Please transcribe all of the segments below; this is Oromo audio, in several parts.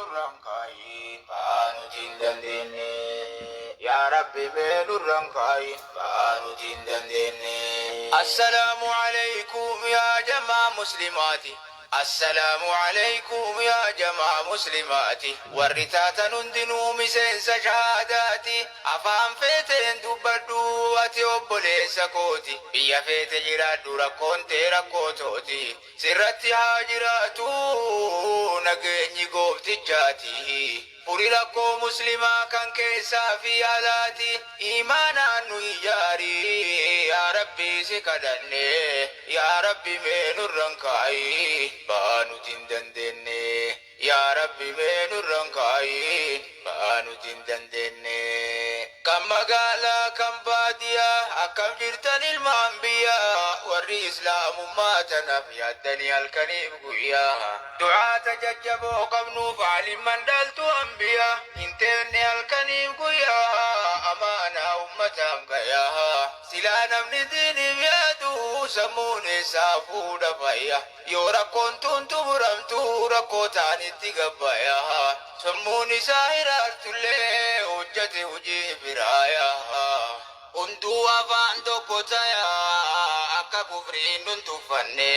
nurraan kaa'iin ba'aa nuti hin dandeenye. Yaa Rabbi mee nurraan kaa'iin ba'aa nuti hin dandeenye. Assalaamu alaikum yaa jamaa muslimaati. Assalaamu alaikum yaa jamaa muslimaati. Warri taatan hundinuu miseensa shahaadaati. Afaan feeteen dubbadhu ati obboleessa kooti. Biyya feete jiraadhu rakkoon tee rakkoo tooti. Sirratti haa jiraatu nageenyi gooftichaati. Furi rakkoo muslimaa kan keessaa fi alaati. Imaanaan nu ijaari yaa Rabbi si kadhanne. Yaa Rabbi mee nurran kaa'i ba'aa nuti hin dandeenye. Yaa Rabbi mee nurran kaa'i ba'aa nuti hin dandeenye. Kan magaalaa kan baadiyaa akkam jirtan ilmaan biyyaa, warri islaamummaa tanaaf yaaddanii halkaniif guyyaa. Du'aata jajjaboo qabnuuf aalimman dhaltu anbiyaa, hin teenne halkaniif guyyaa amaanaa ummataaf gayaa. Silaa namni diiniif yaadu sammuun eessaa fuudha fayya? Yoo rakkoon tun xumuramtu rakkoo taanitti gabbaya. Sammuun isaa hiraartullee hojjate hojii biraaya. Hunduu afaan tokko taya akka kufriin nun tuffanne.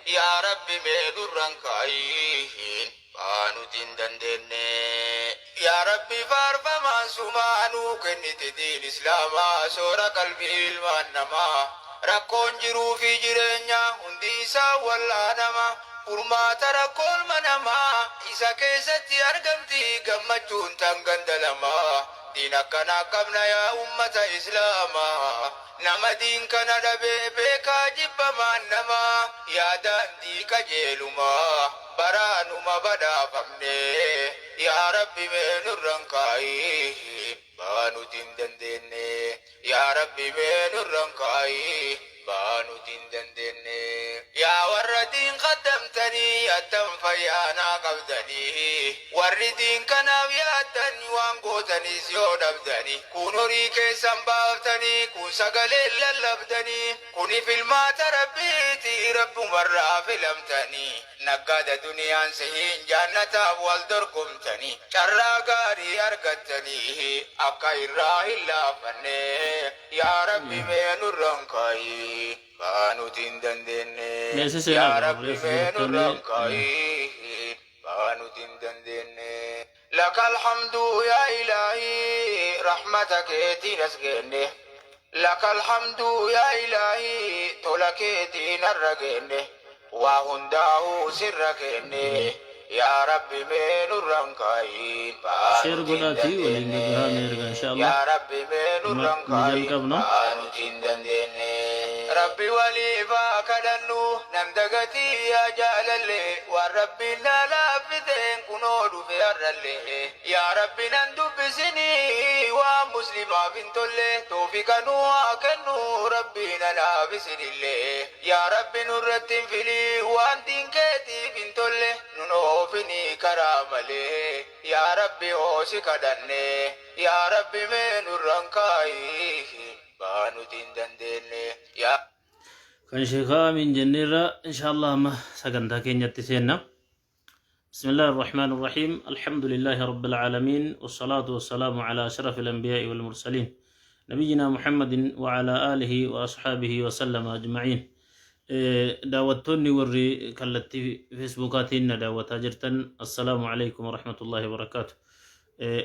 Yaa Rabbi mee nurran kaa'iin ba'aa nuti hin dandeenye. Yaa Rabbi faarfamaan sumaa nuu kennite diin islaamaa, soora qalbii ilmaan namaa. Rakkoon jiruu fi jireenya hundi isaa wal'aanama. Furmaata rakkoo ilma namaa isa keessatti argamti gammachuun tan ganda lamaa. Diin akkanaa qabna yaa ummata islaamaa. Nama diin kana dhabee beekaa jibbamaan namaa. Yaa daandii qajeelumaa baraanuma badhaafamne. Yaa Rabbi mee nurran kaa'i ba'aa nuti hin dandeenye. Yaa Rabbi mee nurran kaa'i ba'aa nuti hin dandeenye. Yaa warra diin qaddamtanii attam fayyaanaa qabdanii. Warri diin kanaaf yaaddan waan gootanis yoo dhabdanii. Kun horii keessan baaftanii kun sagaleen lallabdanii. Kuni filmaata Rabbiiti Rabbumarraa filamtanii. Naggaada duniyaan sehiin jaannataaf wal dorgomtanii. Carraa gaarii argattanii akka irraa hin laafanne. Yaa Rabbi mee nurran kaa'i ba'aa nuti hin dandeenye. Meesii seenaa Yaa qaba Rabbi malee mee hordoftoonni nurran kaa'i ba'aa nuti hin dandeenye. Lakal hamdu yaa ilaahii rahmata keetiin as geenne. Lakal hamdu yaa ilaahii tola keetiin har'a geenne. Waa hundaa'uu sirra kenne. Yaa Rabbi mee nurran kaa'iin ba'aa Share nuti hin godhaatii waliin dandeenye. gagahaa mee ergaa insha Allah. Yaa Rabbi mee Amma nurran ni kaa'iin jalqabna. ba'aa nuti hin dandeenye. Rabbi waliif haa kadhannu nan dagatii yaa jaalalle, waan Rabbiin naa laaffiteen kunoo dhufe har'allee. Yaa Rabbi nan dubbisinii waan muslimaaf hin tolle, toofiqa nuu haa kennu Rabbiin anaaf isinillee. Yaa Rabbi nurratti hin filii waan diin keetiif hin tolle, nun oofinii karaa malee. Yaa Rabbi hoo si kadhanne. Yaa Rabbi mee nurran kaa'i ba'aa nuti hin dandeenye. Yaa Kan sheekaa amiin jenneerra, insha Allah amma sagantaa keenyatti seenna. بسم الله الرحمن الرحيم، الحمد لله رب العالمين، والصلاة والسلام على أشرف الأنبياء والمرسلين، نبينا محمد وعلى آله وأصحابه وسلم أجمعين. Daawwattoonni warri kallattii feesbuukaatiin na daawwataa jirtan, assalaamu alaikum warahmatullahi wabarakaatu.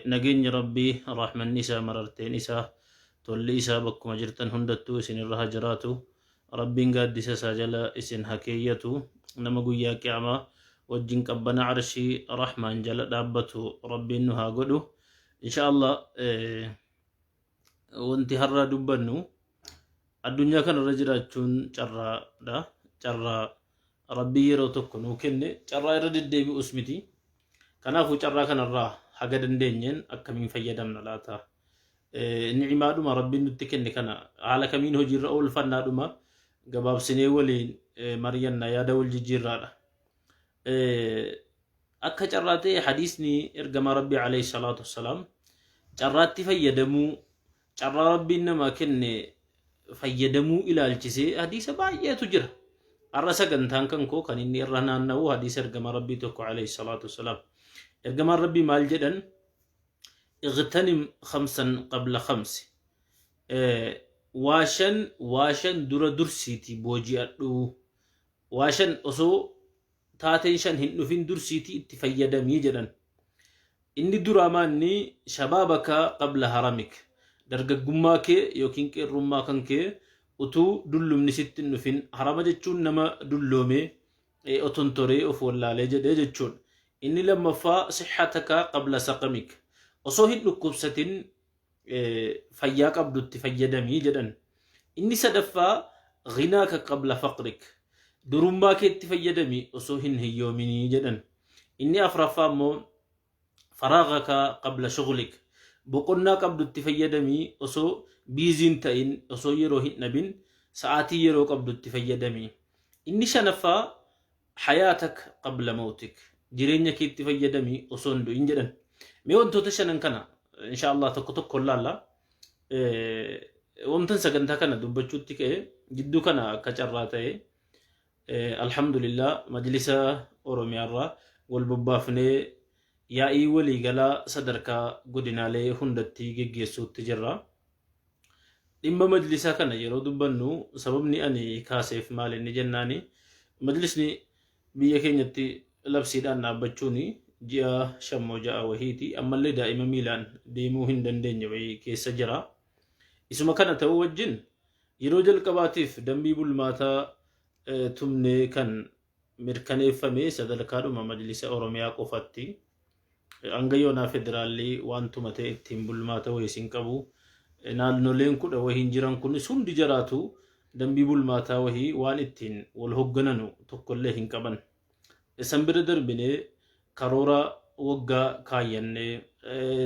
Nageenyi Rabbii, rahmanni isaa, mararteen isaa, tolli isaa bakkuma jirtan hundattuu isin irra haa jiraatu. Rabbiin gaaddisa isaa jala isin haa keeyyatu. Nama guyyaa qiyaamaa wajjin qabbana arshii rahmaan jala dhaabbatu Rabbiin nu haa godhu. Insha Allah wanti har'a dubbannu, addunyaa kanarra jiraachuun carraadha. Carraa Rabbii yeroo tokko nuu kenne, carraa irra deddeebi'us miti. Kanaafuu carraa kanarraa haga dandeenyeen akkamiin fayyadamna laata? Ni'imaadhuma Rabbiin nutti kenne kana haala kamiin hojiirra oolfannaadhuma gabaabsinee waliin mari'anna, yaada wal jijjiirraadha. Akka carraa ta'e hadiisni ergamaa Rabbii alayhi salaatu wassalaam carraatti fayyadamuu, carraa Rabbiin namaa kenne fayyadamuu ilaalchisee hadiisa baay'eetu jira. Har'a sagantaan kan koo kan inni irra naanna'u hadiisa ergamaa Rabbii tokko alayhi salaatu wassalaam. Ergamaan Rabbii maal jedhan? Ightanim khamsan qabla khamsi. Waa shan dura dursiitii booji'adhu. Waa shan osoo taateen shan hin dhufin dursiitii itti fayyadamii jedhan. Inni duraa maanni? Shabaabaka qabla haramik. Dargaggummaa kee yookiin qeerrummaa kan kee utuu dullumni sitti hin dhufin. Harama jechuun nama dulloomee otontoree of wallaalee jedhee jechuudha. Inni lammaffaa sixhataka qabla saqamik. Osoo hin dhukkubsatin fayyaa qabdutti fayyadamii jedhan. Inni sadaffaa ghinaaka qabla faqrik. Durummaa keetti fayyadami osoo hin hiyyoominii jedhan. Inni afraffaa immoo faraagaka qabla shughlik. Boqonnaa qabdutti fayyadamii osoo busy n ta'in, osoo yeroo hin dhabin sa'aatii yeroo qabdutti fayyadamii. Inni shanaffaa hayaatak qabla mawtik. Jireenya keetti fayyadamii osoo hin du'in jedhan. Mee wantoota shanan kana insha Allah tokko tokko laalla. Wantan sagantaa kana dubbachuutti ka'e, jidduu kana akka carraa ta'e, alhamdulillah, majlisa Oromiyaarraa wal bobbaafnee yaa'ii waliigalaa sadarkaa godinaalee hundatti geggeessuutti jirra. Dhimma majlisaa kana yeroo dubbannu, sababni ani kaaseef maal inni jennaani, majlisni biyya keenyatti labsiidhaan dhaabbachuun ji'a 5 moo 6 wahiiti. Ammallee daa'ima miilaan deemuu hin dandeenye wahii keessa jira. Isuma kana ta'uu wajjin yeroo jalqabaatiif dambii bulmaataa tumnee kan mirkaneeffame sadarkaadhuma majlisa Oromiyaa qofatti. Hanga yoonaa federaalli waan tumatee ittiin bulmaata wayii hin qabu. Naannoleen 10 wahiin jiran kunis hundi jaraatu dambii bulmaataa wahii waan ittiin wal hooggananu tokkollee hin qaban. Isan bira darbinee karoora waggaa kaayyannee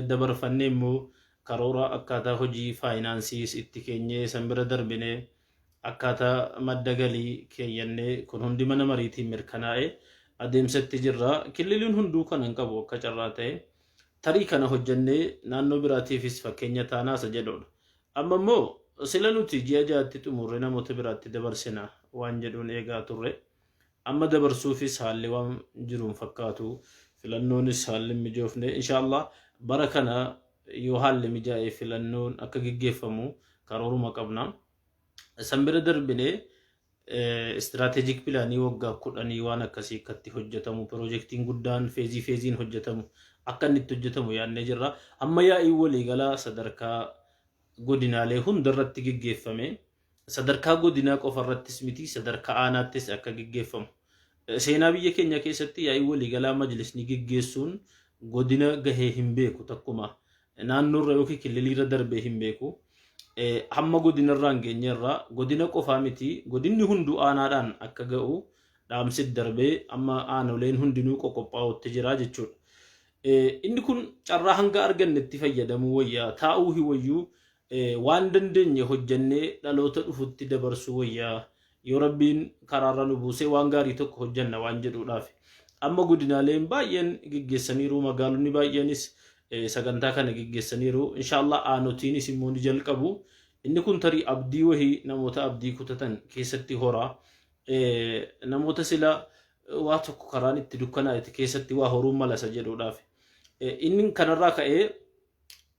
dabarfannee immoo karoora akkaataa hojii faayinaansiis itti keenyee, san bira darbinee akkaataa madda galii keeyyannee, kun hundi mana mariitiin mirkanaa'e adeemsatti jirra. Killiliin hunduu kana hin qabu akka carraa ta'e. Tarii kana hojjannee naannoo biraatiifis fakkeenya taanaasa jedhudha. Amma immoo sila nuti ji'a 6tti xumurre namoota biraatti dabarsina waan jedhuun eegaa turre. Amma dabarsuufis haalli waan jiruun fakkaatu. Filannoonis haalli hin mijoofne. Inshaallah bara kana yoo haalli mijaa'e filannoon akka geggeeffamu karooruma qabna. San bira darbinee strategic plan ii waggaa 10 waan akkasii akkatti hojjetamu, piroojeektiin guddaan phase phase iin hojjetamu akka inni itti hojjetamu yaadnee jirra. Amma yaa'ii waliigalaa sadarkaa godinaalee hundarratti geggeeffame, sadarkaa godinaa qofarrattis miti, sadarkaa aanaattis akka geggeeffamu. Seenaa biyya keenya keessatti yaa'ii waliigalaa majlisni geggeessuun godina gahee hin beeku takkuma, naannoorra yookiin killiliirra darbee hin beeku. Hamma godinarraan geenyerra. Godina qofaa miti, godinni hunduu aanaadhaan akka ga'u dhaamsi darbee amma aanoleen hundinuu qoqophaa'utti jira jechuudha. Inni kun carraa hanga argannetti fayyadamuu wayyaa, taa'uu hin wayyuu, waan dandeenye hojjannee dhaloota dhufutti dabarsuu wayyaa, yoo Rabbiin karaarra nu buusee waan gaarii tokko hojjanna waan jedhuudhaaf. Amma godinaaleen baay'een geggeessaniiru, magaalonni baay'eenis sagantaa kana geggeessaniiru. Inshaallah aanotiinis immoo ni jalqabu. Inni kun tarii abdii wahii namoota abdii kutatan keessatti horaa. Namoota sila waa tokko karaan itti dukkanaa'e keessatti waa horuun malasa jedhuudhaaf. Inni kanarraa ka'ee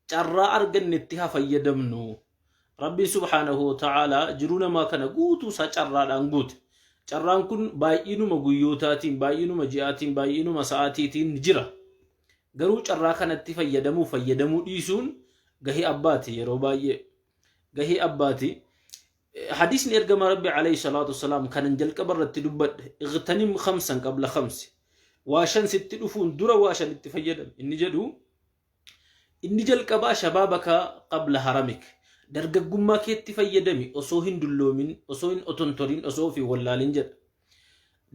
carraa argannetti haa fayyadamnu. Rabbiin subhaanahu wa ta'aalaa jiruu namaa kana guutuu isaa carraadhaan guute. Carraan kun baay'inuma guyyootaatiin, baay'inuma ji'aatiin, baay'inuma sa'aatiitiin jira. Garuu carraa kanatti fayyadamuu fayyadamuu dhiisuun gahee abbaati yeroo baay'ee. Gahee abbaati. Hadiisni ergamaa Rabbi alayhi salaatu wasalaam kanan jalqaba irratti dubbadhe, "Ightanim khamsan qabla khamsi." Waa shan sitti dhufuun dura waa shan itti fayyadam. Inni jedhu inni jalqabaa shabaabaka qabla haramik. Dargaggummaa keetti fayyadami osoo hin dulloomin, osoo hin otontorin, osoo ofii wallaalin jedha.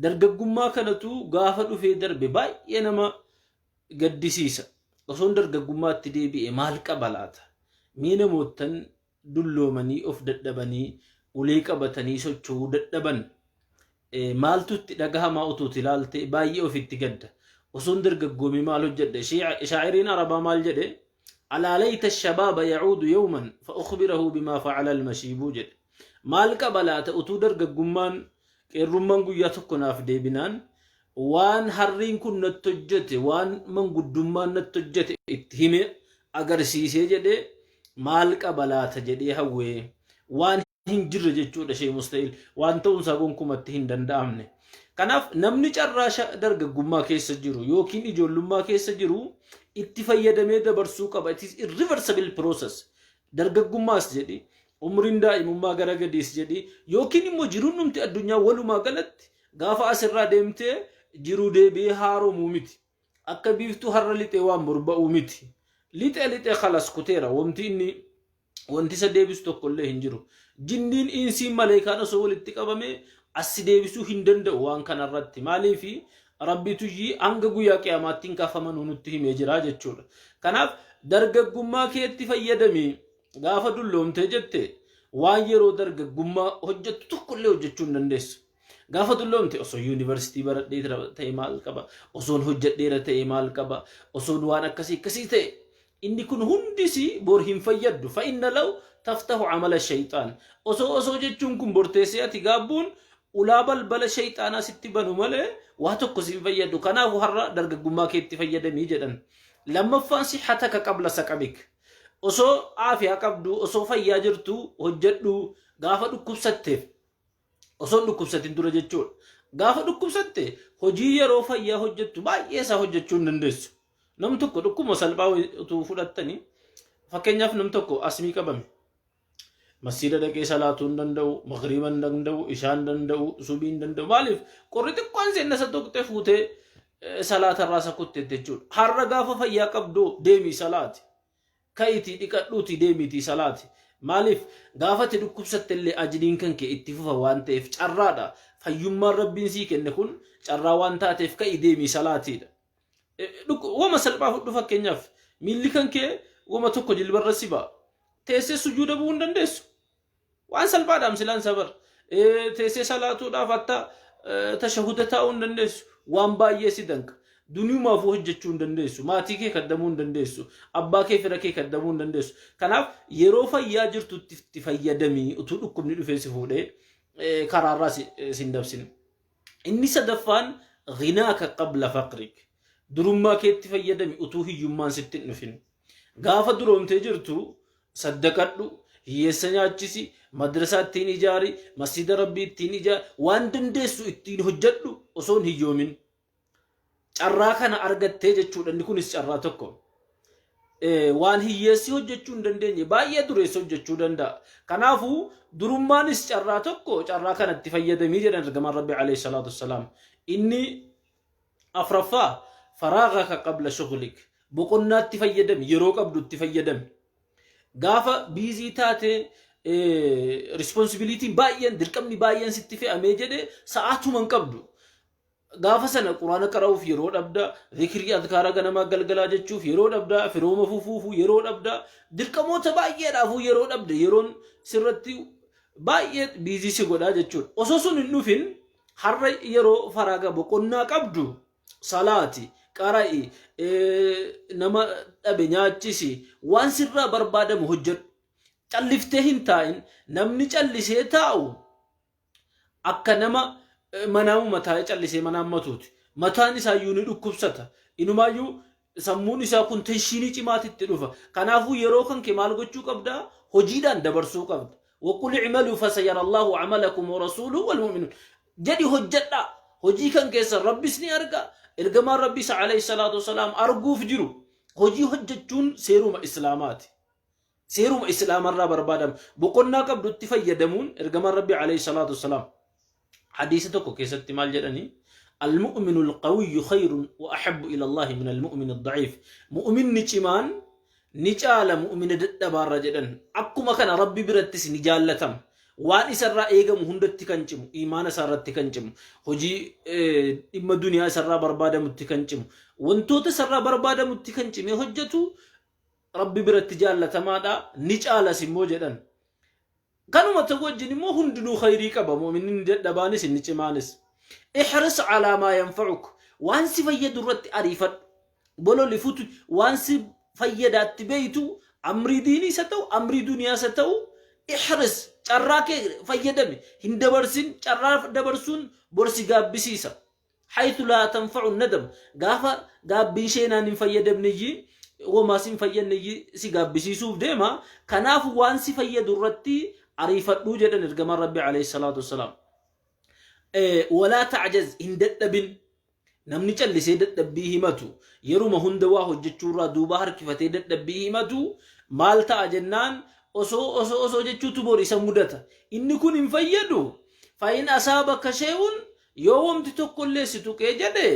Dargaggummaa kanatu gaafa dhufee darbe baay'ee nama gaddisiisa. Osoon dargaggummaatti deebi'e maal qaba laata? Mee namoottan dulloomanii of dadhabanii ulee qabatanii socho'uu dadhaban maaltu itti dhagahamaa utuuti ilaalte baay'ee ofitti gadda. Osoon dargaggoomee maal hojjedhe? Shaa'iriin Arabaa maal jedhe? "Alaa layta shabaaba yacuudu yawman fa ukhbirahu bimaa facala almashiibuu" jedhe. Maal qaba laata utuu dargaggummaan, qeerrummaan guyyaa tokko naaf deebinaan. Waan harriin kun natti hojjete, waan manguddummaan natti hojjete itti hime agarsiisee jedhee maal qaba laata jedhee hawwee. Waan hin jirre jechuudha ishee mustahil waan ta'uunsaa gonkumatti hin danda'amne. Kanaaf namni carraa dargaggummaa keessa jiru yookiin ijoollummaa keessa jiru itti fayyadamee dabarsuu qaba. It is irreversible process. Dargaggummaas jedhi, umriin daa'imummaa gara gadiis jedhi, yookiin immoo jiruun dhumti addunyaa walumaa galatti gaafa asirraa deemtee jiruu deebi'ee haaromuu miti. Akka biiftuu har'a lixee waan boru ba'uu miti. Lixee lixee kalas kuteera wanti inni wanti isa deebisu tokkollee hin jiru. Jinniin insiin maleekaan osoo walitti qabamee as si deebisuu hin danda'u waan kanarratti. Maaliif Rabbiituyyii hanga guyyaa qiyaamaatti hin kaafamanuu nutti himee jira jechuudha. Kanaaf dargaggummaa keetti fayyadami gaafa dulloomtee jette waan yeroo dargaggummaa hojjettu tokkollee hojjechuu hin dandeessu. Gaafa dulloomte osoo yuunivarsiitii baradhee ta'e maal qaba? Osoon hojjedheera ta'e maal qaba? Osoon waan akkasii akkasii ta'e Inni kun hundisi bor hin fayyaddu. Fa inna law taftahu amala shayxaan. Osoo osoo jechuun kun bor teessee ati gaabbuun ulaa balbala shayxaanaa sitti banu malee waa tokko si hin fayyadu. Kanaafu har'a dargaggummaa keetti fayyadami jedhan. Lammaffaan sihhataka qabla saqamik. Osoo aafiyaa qabdu, osoo fayyaa jirtu hojjedhu gaafa dhukkubsatteef osoo hin dhukkubsatin dura jechuudha. Gaafa dhukkubsatte hojii yeroo fayyaa hojjettu baay'ee isaa hojjechuu hin dandeessu. Nam tokko dhukkuma salphaa utuu fudhattanii fakkeenyaaf nam tokko asmii qabame. Masjiida dhaqee salaatuu hin danda'u, magriiba hin danda'u, ishaa hin danda'u, subii hin danda'u. Maaliif qorri xiqqoon seenna isa tuqxee fuutee salaata irraa isa kutteetti jechuudha. Har'a gaafa fayyaa qabdu deemii salaati. Ka'iitii dhiqadhuutii deemiitii salaati. Maaliif? Gaafa ati dhukkubsatte illee ajriin kan kee itti fufa waan ta'eef carraadha. Fayyummaan Rabbiin sii kenne kun carraa waan taateef ka'ii deemii salaatiidha. Wama salphaa fudhu fakkeenyaaf miilli kan kee wama tokko jilbarra si ba'a. Teessee sujuuda bu'uu hin dandeessu. Waan salphaadhaam silaan sabar. Teessee salaatuudhaaf hatta tashahuda taa'uu hin dandeessu. Waan baay'ee si danqa. Duniyumaafuu hojjechuu hin dandeessu. Maatii kee kaddamuu hin dandeessu. Abbaa kee fira kee kaddamuu hin dandeessu. Kanaaf yeroo fayyaa jirtutti itti fayyadamii utuu dhukkubni dhufee si fuudhee karaarraa si hin dabsin. Inni sadaffaan ghinaaka qabla faqrik. Durummaa keetti fayyadami utuu hiyyummaan sitti hin dhufin. Gaafa duroomtee jirtu saddaqadhu, hiyyeessa nyaachisi, madrasaa ittiin ijaari, masjiida Rabbii ittiin ijaari, waan dandeessu ittiin hojjedhu osoo hin hiyyoomin. Carraa kana argattee jechuudha. Inni kunis carraa tokko. Waan hiyyeessi hojjechuu hin dandeenye baay'ee dureessi hojjechuu danda'a. Kanaafuu durummaanis carraa tokko carraa kanatti fayyadamii jedhan ergamaan Rabbi alayhi salaatu wassalaam. Inni Afraffaa, faraagaka qabla shughlik. Boqonnaatti fayyadami, yeroo qabdutti fayyadami. Gaafa biizii taate responsibilitiin baay'een dirqamni baay'een sitti fe'amee jedhe sa'aatuma hin qabdu. Gaafa sana quraana qara'uuf yeroo dhabda, zikrii adkaara ganamaa galgalaa jechuuf yeroo dhabda, firooma fufuufu yeroo dhabda, dirqamoota baay'eedhaafuu yeroo dhabde yeroon sirratti baay'ee biizii si godhaa jechuudha. Osoo sun hin dhufin Har'a yeroo faraaga boqonnaa qabdu salaati, qara'i, nama dhabe nyaachisi, waan sirraa barbaadamu hojjedhu. Calliftee hin taa'in. Namni callisee taa'u akka nama manaamuma taa'ee callisee manaammatuuti. Mataan isaayyuu ni dhukkubsata. Inumaayyuu sammuun isaa kun tenshiinii cimaatti itti dhufa. Kanaafuu yeroo kan kee maal gochuu qabda? Hojiidhaan dabarsuu qabda. Waqul i'maluu fasayara Allahu amalakum wa rasuuluhu wal mu'minuun. Jedhi hojjedhaa. Hojii kan keessan Rabbis ni arga. Ergamaan Rabbiis alayhi salaatu wasalaam arguuf jiru. Hojii hojjechuun seeruma Islaamaati. Seeruma Islaamarraa barbaadama. Boqonnaa qabdutti fayyadamuun ergamaan Rabbi alayhi salaatu wasalaam. Hadiisa tokko keessatti maal jedhani? Al-mu'minu al-qawiyyu khayrun wa ahabbu ila Allahi min al-mu'min ad-da'iif. Mu'minni cimaan ni caala mu'mina dadhabaarra jedhan. Akkuma kana Rabbi birattis ni jaallatama. Waan isarraa eegamu hundatti kan cimu, iimaana isaarratti kan cimu, hojii dhimma duniyaa isarraa barbaadamutti kan cimu, wantoota isarraa barbaadamutti kan cimee hojjetu Rabbi biratti jaallatamaadha, ni caalas immoo jedhan. Kanuma ta'u wajjin immoo hundinuu khayrii qaba mu'minni inni dadhabaanis inni cimaanis. Ihris alaa maa yanfa'uk waan si fayyadu irratti ariifadhu. Bololi futu waan si fayyadaatti beeytu amrii diinii isa ta'u amrii duniyaa isa ta'u ihris carraa kee fayyadami hin dabarsin carraa dabarsuun bor si gaabbisiisa. Haythu laa tanfa'u nadam. Gaafa gaabbiin sheenaan hin fayyadamneyyi homaa si hin fayyadneyyi si gaabbisiisuuf deema. Kanaaf waan si fayyadu irratti ariifadhuu jedhan ergamaan Rabbi alayhi salaatu wassalaam. Walaa ta'jaz hin dadhabin. Namni callisee dadhabbii himatu, yeruma hunda waa hojjechuurraa duuba harkifatee dadhabbii himatu maal ta'a jennaan osoo osoo osoo jechuutu bor isa mudata. Inni kun hin fayyadu. Fa'in asaabaka shay'un yoo wamti tokkollee si tuqee jedhe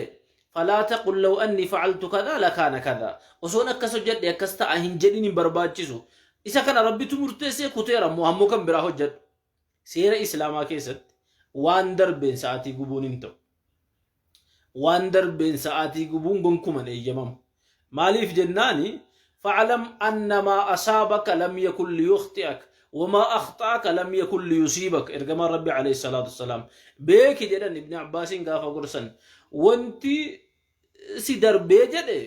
falaa taqul law anni fa'altu kadhaa lakaana kadhaa. Osoon akkas hojjedhe akkas ta'a hin jedhin hin barbaachisu. Isa kana Rabbitu murteessee kuteera immoo ammoo kan biraa hojjedhu. Seera Islaamaa keessatti waan darbeen sa'aatii gubuun hin ta'u. Waan darbeen sa'aatii gubuun gonkuman eeyyamamu. Maaliif jennaani fa'alam anna maa asaabaka lam yakun liyukhti'ak wamaa akhta'aka lam yakun liyusiibak ergamaan Rabbi alayhi salaatu wassalaam beeki jedhan Ibni Abbaasiin gaafa gorsan wanti si darbee jedhe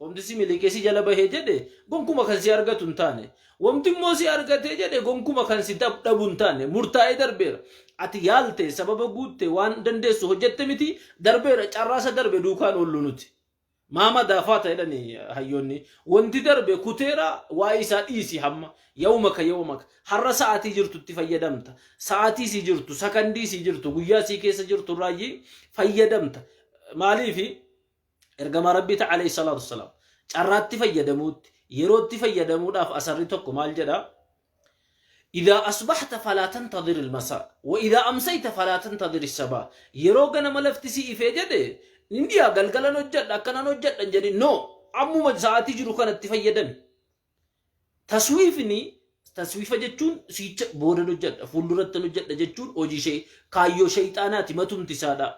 Wamti si miliqee si jala bahee jedhe gonkuma kan si argatu hin taane. Wamti immoo si argatee jedhe gonkuma kan si dhabu hin taane. Murtaa'ee darbeera. Ati yaalte sababa guutte waan dandeessu hojjette miti darbeera carraasa darbe duukaan oollu nuti. Maama daafaata jedhani hayyoonni. Wanti darbe kuteera waa'ee isaa dhiisi hamma. Yawmaka yawmaka. Har'a sa'aatii jirtutti fayyadamta. Sa'aatii sii jirtu, sakandii sii jirtu, guyyaa sii keessa jirtu irraayyii fayyadamta. Maaliifi? Ergamaa Rabbii ta alayhi salaatu wassalaam carraatti fayyadamuutti yerootti fayyadamuudhaaf asarri tokko maal jedha? Idaa asbaxta falaa tantadir ilmasaa wa idaa amsayta falaa tantadir sabaa. Yeroo ganama lafti si ifee jedhe hin dhiyaa galgalan hojjedha akkanan hojjedha hin jedhin no ammuma sa'aatii jiru kanatti fayyadami. Taswiifni taswiifa jechuun siicha boodan hojjedha fuuldurattan hojjedha jechuun hojii shee kaayyoo shayxaanaati matumti isaadha.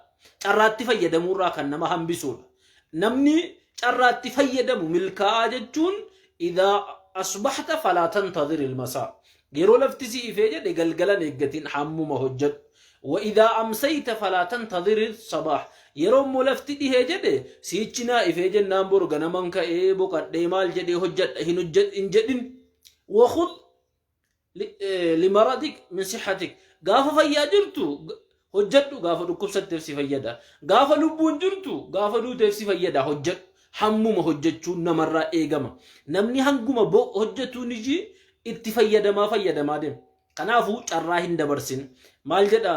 Carraatti fayyadamuurraa kan nama hambisuudha. Namni carraatti fayyadamu milkaa'aa jechuun idaa asbaxta falaa tantadir ilmasaa. Yeroo lafti si ifee jedhe galgalan eeggatin hammuma hojjedhu. Wa idaa amsayta falaa tantadiri sabaah. Yeroo immoo lafti dhihee jedhe siichi naa ifee jennaan bor ganaman ka'ee boqadhee maal jedhee hojjedha hin hojjedh hin jedhin. Wa khudh limaradik min sihhatik. Gaafa fayyaa jirtu hojjedhu gaafa dhukkubsatteef si fayyada. Gaafa lubbuun jirtu gaafa duuteef si fayyada hojjedhu. Hammuma hojjechuun namarraa eegama. Namni hanguma hojjetuun iji itti fayyadamaa fayyadamaa deema. Kanaafuu carraa hin dabarsin. Maal jedha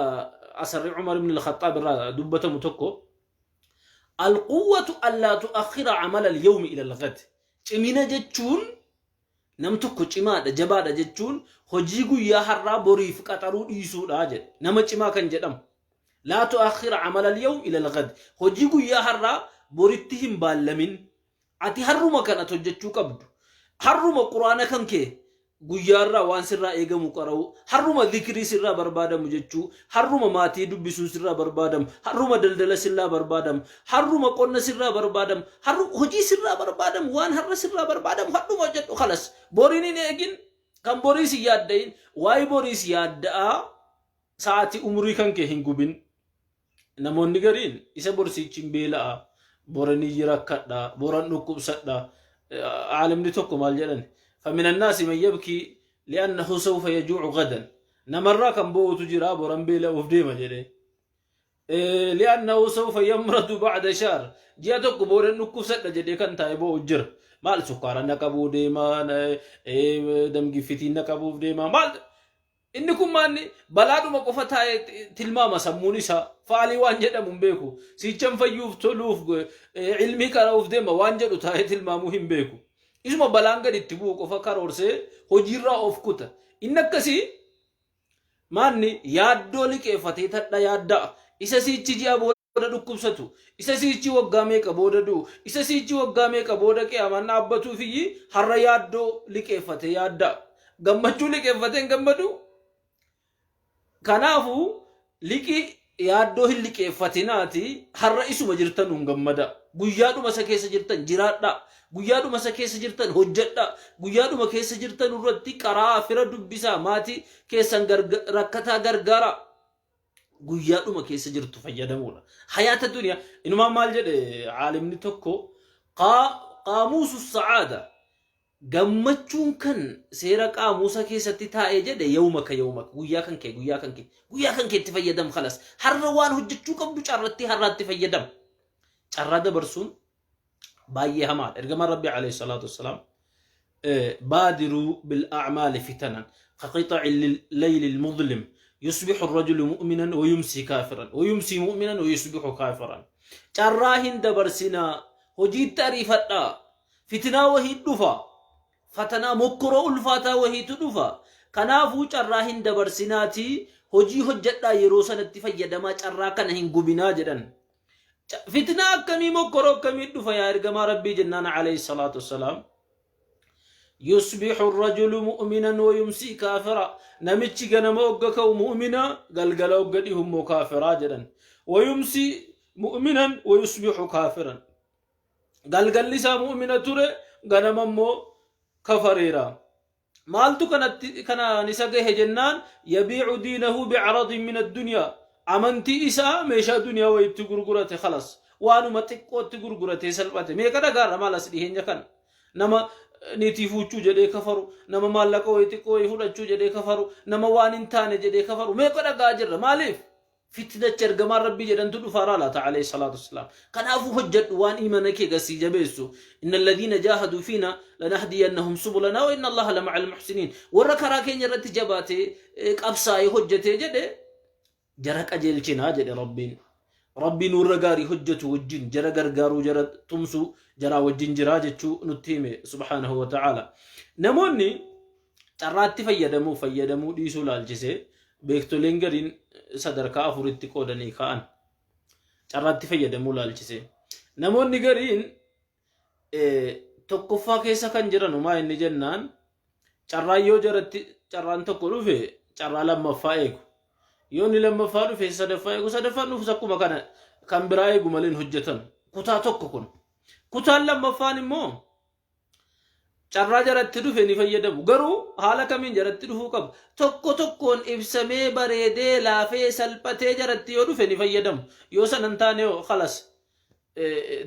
asarri Umar ibn al-Khattaab irraa dubbatamu tokko Al-quwwatu allaa tu'akhkhira amala al-yawmi ila al-ghad. Cimina jechuun nam tokko cimaadha jabaadha jechuun hojii guyyaa har'aa boriif qaxaruu dhiisuudha jedhe. Nama cimaa kan jedhamu. Laa tu'akhkhira amala al-yawm ila al-ghad. Hojii guyyaa har'aa boritti hin baallamin. Ati har'uma kan ati hojjechuu qabdu. Har'uma Qur'aana kan kee guyyaarraa waan sirraa eegamu qara'uu, har'uma dhikrii sirraa barbaadamu jechuu, har'uma maatii dubbisuun sirraa barbaadamu, har'uma daldala sirraa barbaadamu, har'uma qonna sirraa barbaadamu, har'u hojii sirraa barbaadamu, waan har'a sirraa barbaadamu har'uma hojjedhu kalas. Boriin hin eegin, kan boriis hin yaadda'in, waa'ee boriis yaadda'aa sa'aatii umurii kan kee hin gubin. Namoonni gariin isa borsiichi hin beela'a, boran iyyi rakkadha, boran dhukkubsadha. Aalimni tokko maal jedhan? Famin annaasi man yabkii li'annahu sawfa yajuucu gadan. Namarraa kan boo'utu jira boran beela'uuf deema jedhe. Li'annahu sawfa yamradu ba'da shahr. Ji'a tokko boodan dhukkubsadha jedhee kan taa'e boo'u jira. Maal sukkaara na qabuu deema, damgiffitiin na qabuuf deema. Maal Inni kun maanni balaadhuma qofa taa'ee tilmaama sammuun isaa faalii waan jedhamu hin beeku. Siichan fayyuuf toluuf ilmii qara'uuf deema waan jedhu taa'ee tilmaamuu hin beeku. Isuma balaan gadi itti bu'u qofa karoorsee hojiirraa of kuta. Inni akkasii maanni yaaddoo liqeeffatee tadha yaadda'a. Isa siichi ji'a booda dhukkubsatu, isa siichi waggaa meeqa booda du'u, isa siichi waggaa meeqa booda qiyaamaan dhaabbatuufiyyi har'a yaaddoo liqeeffatee yaadda'a. Gammachuu liqeeffatee hin gammadu. Kanaafuu liqii yaaddoo hin liqeeffatinaati har'a isuma jirtanuun gammada. Guyyaadhuma isa keessa jirtan jiraadhaa. Guyyaadhuma isa keessa jirtan hojjedhaa. Guyyaadhuma keessa jirtan irratti qaraa fira dubbisaa maatii keessan rakkataa gargaaraa. Guyyaadhuma keessa jirtu fayyadamuudha. Hayaata duniyaa inumaa maal jedhe caalimni tokko qaamuusu sa'aada. Gammachuun kan seera qaamuusa keessatti taa'ee jedhe yawmaka yawmaka, guyyaa kan kee guyyaa kan kee, guyyaa kan kee itti fayyadam. Khalas, har'a waan hojjechuu qabdu carratti har'aatti fayyadam. Carraa dabarsuun baay'ee hamaadha. Ergamaan Rabbii alayhi salaatu wassalaam, بادروا بالأعمال فتنا كقطع الليل المظلم، يصبح الرجل مؤمنا ويمسي كافرا ويمسي مؤمنا ويصبح كافرا. Carraa hin dabarsinaa, hojiitti ariifadhaa. Fitinaa wahii dhufa, fatanaa mokkoroo ulfaataa wahiitu dhufa. Kanaafuu carraa hin dabarsinaatii hojii hojjedhaa, yeroo sanatti fayyadamaa, carraa kana hin gubinaa jedhan. Fitnaa akkamii, mokkoroo akkamii dhufa yaa ergamaa Rabbii jennaan, alayhi salaatu wassalaam, يصبح الرجل مؤمنا ويمسي كافرا. Namichi ganama ogga ka'u mu'mina, galgala ogga dhihummoo kaafiraa jedhan. ويمسي مؤمنا ويصبح كافرا. Galgalli isaa mu'mina ture, ganama immoo kafareera. Maaltu kanatti kanaan isa gahe jennaan, يبيع دينه بعرض من الدنيا. Amantii isaa meeshaa duniyaa wayitti gurgurate. Khalas, waanuma xiqqootti gurgurate, salphate. Meeqa dhagaarra maal as dhiheenya kana, nama niitii fuuchuu jedhee kafaru, nama maallaqa wayii xiqqoo wayii fudhachuu jedhee kafaru, nama waan hin taane jedhee kafaru meeqa dhagaa jirra. Maaliif? Fitnacha ergamaan Rabbii jedhantu dhufaaraa laata, alayhi salaatu wassalaam. Kanaafuu hojjedhu waan imana kee gasii jabeessu. إن الذين جاهدوا فينا لنهدينهم سبلنا وإن الله لمع المحسنين. Warra karaa keenya irratti jabaatee qabsaa'ee hojjetee jedhe jara qajeelchinaa jedhe Rabbiin. Rabbiin warra gaarii hojjetu wajjin, jara gargaaruu, jara tumsuu, jaraa wajjin jiraa jechuu nutti hime subhaanahu wa ta'ala. Namoonni carraatti fayyadamuu fayyadamuu dhiisuu laalchisee beektoleen gariin sadarkaa afuritti qoodanii ka'an. Carraatti fayyadamuu laalchisee namoonni gariin tokkoffaa keessa kan jiran maa inni jennaan, carraan yoo jaratti carraan tokko dhufe carraa lammaffaa eegu. Yoo inni lammaffaa dhufe sadaffaa eegu, sadaffaan dhufus akkuma kana kan biraa eegu malee hin hojjetan. Kutaa tokko kun. Kutaan lammaffaan immoo carraa jaratti dhufe ni fayyadamu. Garuu haala kamiin jaratti dhufuu qabu? Tokko tokkoon ibsamee, bareedee, laafee, salphatee jaratti yoo dhufe ni fayyadamu. Yoo sana hin taane khalas,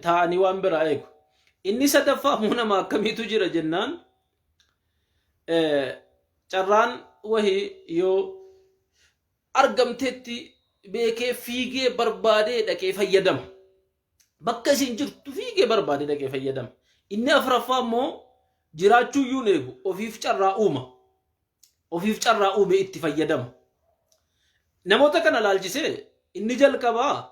taa'anii waan biraa eegu. Inni sadaffaa immoo nama akkamiitu jira jennaan, carraan wahii yoo argamteetti beekee fiigee barbaadee dhaqee fayyadama. Bakka isin jirtu fiigee barbaadee dhaqee fayyadama. Inni afuraffaa immoo jiraachuu iyyuu hin eegu, ofiif carraa uuma. Ofiif carraa uume itti fayyadama. Namoota kana laalchisee inni jalqabaa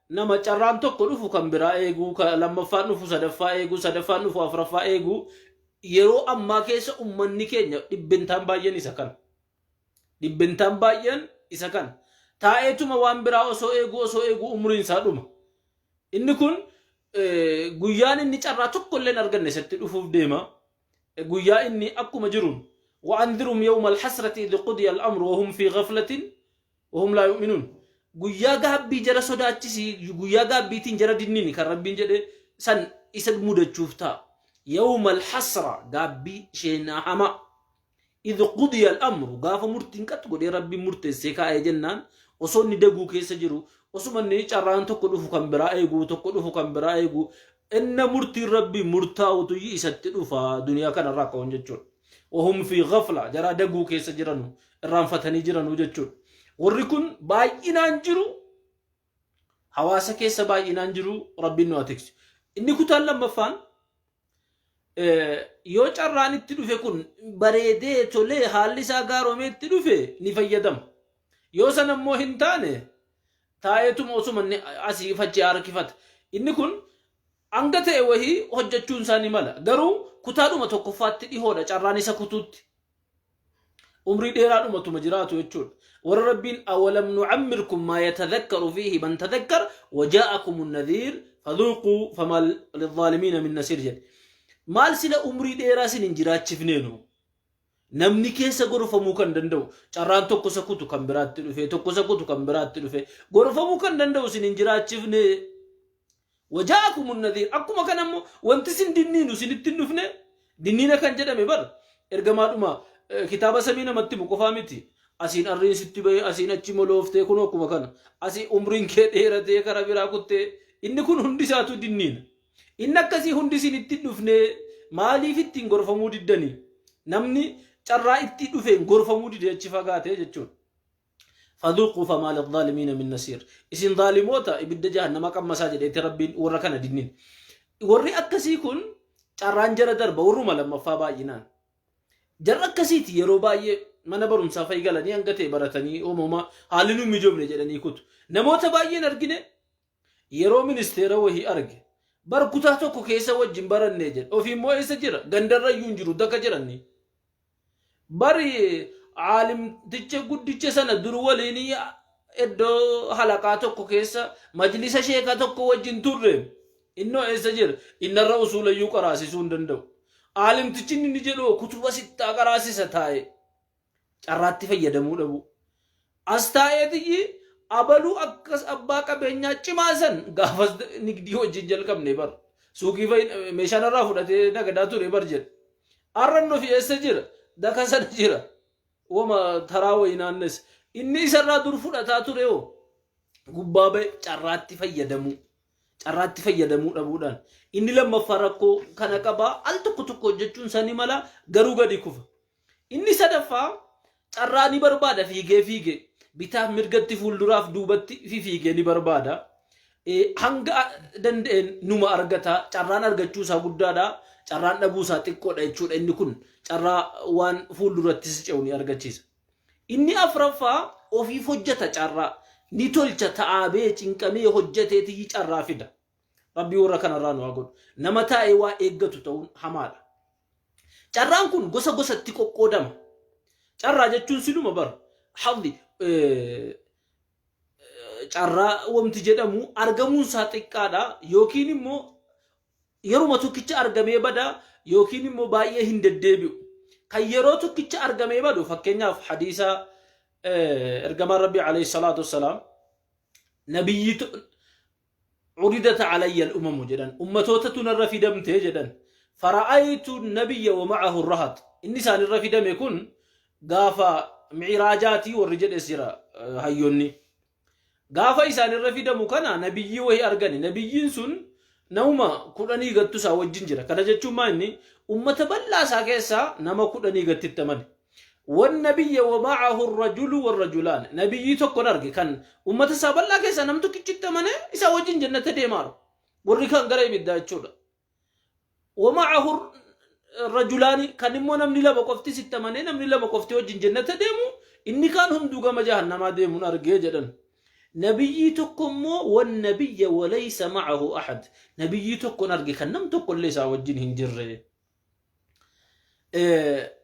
nama carraan tokko dhufu kan biraa eeguu, kan lammaffaan dhufu sadaffaa eeguu, sadaffaan dhufu afuraffaa eeguu, yeroo ammaa keessa uummanni keenya dhibbentaan baay'een isa kana. Dhibbentaan baay'een isa kana. Taa'eetuma waan biraa osoo eeguu osoo eeguu umriin isaa dhuma. Inni kun guyyaan inni carraa tokko illee hin arganne isatti dhufuuf deema. Guyyaa inni akkuma jiruun وأنذرهم يوم الحسرة إذ قضي الأمر وهم في غفلة وهم لا يؤمنون. Guyyaa gaabbii jara sodaachisii, guyyaa gaabbiitiin jara dinniini kan Rabbiin jedhe san isa mudachuuf ta'a. يوم الحسرة, gaabbii isheenaa hamaa. إذ قضي الأمر, gaafa murtiin qat godhee Rabbiin murteessee kaa'ee jennaan, osoo inni daguu keessa jiru, osuma inni carraan tokko dhufu kan biraa eeguu, tokko dhufu kan biraa eeguu, inna murtiin Rabbii murtaa'utu isatti dhufa duniyaa kanarraa ka'uun jechuudha. وهم في غفلة, jara daguu keessa jiranu, irraanfatanii jiranu jechuudha. Warri kun baay'inaan jiru, hawaasa keessa baay'inaan jiru, Rabbiin nu haa tiksu. Inni kutaan lammaffaan yoo carraan itti dhufe kun bareedee tolee, haalli isaa gaaromee itti dhufe ni fayyadama. Yoo sana immoo hin taane taa'eetuma osuma inni asii fachi harkifata. Inni kun hanga ta'e wahii hojjechuun isaa ni mala. Garuu kutaadhuma tokkoffaatti dhihoodha carraan isa kutuutti. Umrii dheeraadhumatuma jiraatu jechuudha. Warra Rabbiin أولم نعمركم ما يتذكر فيه من تذكر وجاءكم النذير فذوقوا فما للظالمين من نصير jedhe. Maal sila umrii dheeraa isin hin jiraachifneenu? Namni keessa gorfamuu kan danda'u, carraan tokko isa kutu kan biraatti dhufe, tokko isa kutu kan biraatti dhufe, gorfamuu kan danda'u isin hin jiraachifne. وجاءكم النذير, akkuma kana immoo wanti isin dinniinu isinitti hin dhufne. Dinniina kan jedhame bar ergamaadhuma kitaaba samii namatti himu qofaa miti. Asiin arriin sitti bahee, asiin achi molooftee, kun akkuma kana asii umriin kee dheeratee kara biraa kuttee, inni kun hundi isaatu dinniina. Inni akkasii hundi isinitti hin dhufne. Maaliif ittiin gorfamuu diddanii? Namni carraa itti dhufeen gorfamuu dide achi fagaate jechuudha. Fadhuuquu famaa lizaalimiina min nasiir. Isin zaalimoota ibidda jahannama qammasaa jedheeti Rabbiin warra kana dinnin. Warri akkasii kun carraan jara darba warruma lammaffaa baay'inaan. Jarra akkasiiti yeroo baay'ee mana barumsaa fa'i galanii hanga ta'e baratanii uumama haalli nu mijoofne jedhanii kutu. Namoota baay'een argine yeroo ministeera wahii arge bar kutaa tokko keessa wajjin barannee jedhe ofii immoo eessa jira gandarra iyyuu hin jiru daka jiranni. Bari aalimticha guddicha sana dur waliin iddoo halaqaa tokko keessa majlisa sheeka tokko wajjin turre innoo eessa jira innarra usuulayyuu qaraasisuu hin danda'u. Aalimtichi inni inni jedhu kutuba sittaa qaraasisa taa'e carraatti fayyadamuu dhabu. As taa'eetiyyi abaluu akkas abbaa qabeenyaa cimaa san gaafas nigdii wajjin jalqabne bar. Suuqii fa'i meeshaa narraa fudhatee nagadaa ture bar jedhe. Arran nufi eessa jira? Daka sana jira. Wama taraa wayii naannes. Inni isarraa dur fudhataa ture hoo gubbaa ba'e carraatti fayyadamuu. Carraatti fayyadamuu dhabuudhaan. Inni lammaffaa rakkoo kana qaba. Al tokko tokko hojjechuun isaa ni mala garuu gadi kufa. Inni sadaffaa carraa ni barbaada fiigee fiigee bitaaf mirgatti fuulduraaf duubatti fifiigee ni barbaada. Hanga danda'een numa argata. Carraan argachuu isaa guddaadha. Carraan dhabuu isaa xiqqoodha jechuudha. Inni kun carraa waan fuulduratti si ce'u ni argachiisa. Inni afraffaa ofiif hojjeta carraa. Ni tolcha ta'aabee cinqamee hojjeteetii carraa fida. Rabbii warra kanarraa nu haa godhu. Nama taa'ee waa eeggatu ta'uun hamaadha. Carraan kun gosa gosatti qoqqoodama. Carraa jechuun siluma bar hafdi carraa wanti jedhamu argamuun isaa xiqqaadha yookiin immoo yeruma tokkicha argamee bada yookiin immoo baay'ee hin deddeebi'u. Kan yeroo tokkicha argamee badu fakkeenyaaf hadiisa ergamaan Rabbii alayhi salaatu wassalaam nabiyyi curidat alayya al-umamu jedhan ummatootatu narra fidamte jedhan fara'aytu nabiyya wa ma'ahu rahat inni isaanirra fidame kun gaafa mi'iraajaatii warri jedhes jira hayyoonni gaafa isaanirra fidamu kana nabiyyii wahi argani nabiyyiin sun namuma kudhanii gattu isaa wajjin jira kana jechuun maa inni ummata bal'aa isaa keessaa nama kudhanii gattitti amane Wannabiyya wa ma'ahu rajulu warrajulaan. Nabiyyii tokkon arge kan ummata isaa bal'aa keessaa nam tokkichitti amane isaa wajjin jannata deemaaru. Warri kaan gara ibiddaa jechuudha. Wa ma'ahu rajulaani kan immoo namni lama qofti sitti amanee namni lama qofti wajjin jannata deemu inni kaan hunduu gama jahannamaa deemuun argee jedhan. Nabiyyii tokko immoo wannabiyya walaysa ma'ahu ahad. Nabiyyii tokkon arge kan nam tokko illee isaa wajjin hin jirre.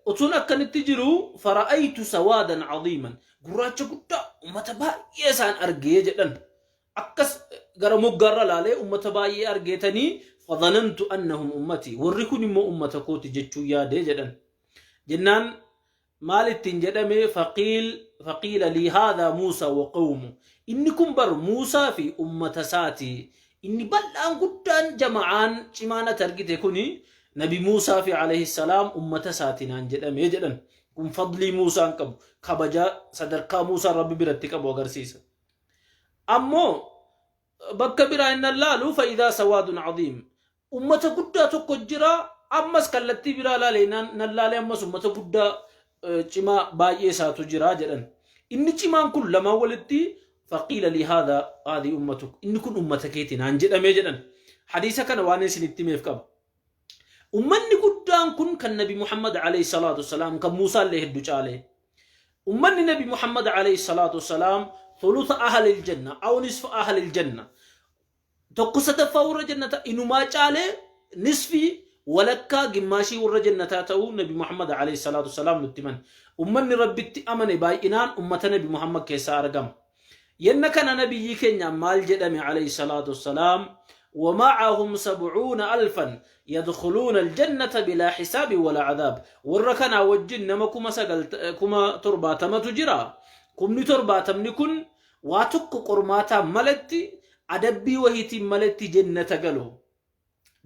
Utuun akkanitti jiru fara'aytu sawaadan cadiiman gurraacha guddaa ummata baay'ee isaan argee jedhan akkas gara moggaarra laalee ummata baay'ee argeetanii fadhanantu annahum ummatii warri kun immoo ummata kooti jechuu yaadee jedhan jennaan Maal ittiin jedhame faqiil faqiila lii haadhaa Muusaa wa qawmu inni kun bar Muusaa fi ummata isaati inni bal'aan guddaan jama'aan cimaan ati argite kuni nabi Muusaa fi alayhi salaam ummata isaati naan jedhame jedhan kun fadlii Muusaan qabu kabaja sadarkaa Muusaan rabbi biratti qabu agarsiisa ammoo bakka biraa inni laalu fa'idaa sawaadun cadiim Ummata guddaa tokko jira ammas kallattii biraa laalee nan laalee ammas ummata guddaa cimaa baay'ee isaatu jira jedhan. Inni cimaan kun lamaan walitti faqiila li haadha haadhi ummatuk inni kun ummata keeti naan jedhamee jedhan. Hadiisa kana waan isinitti himeef qaba. Ummanni guddaan kun kan Nabi Muhammad alayhi salaatu wassalaam kan Muusaa illee hedduu caalee. Ummanni Nabi Muhammad alayhi salaatu wassalaam thulutha ahlil janna aw nisfa ahlil janna Tokko sadaffaa warra jannataa inumaa caalee nisfii walakkaa gimmaashii warra jannataa ta'uu Nabi Muhammad alayhi salaatu wasalaam nutti himan. Ummanni Rabbitti amane baay'inaan ummata Nabi Muhammad keessaa argama. Yenna kana nabiyyii keenyaan maal jedhame alayhi salaatu wasalaam ومعهم سبعون ألفا يدخلون الجنة بلا حساب ولا عذاب warra kanaa wajjin nama kuma sagal kuma torbaatamatu jira kumni torbaatamni kun Waa tokko qormaataan maletti, adabbii wahiitiin maletti jennata galu.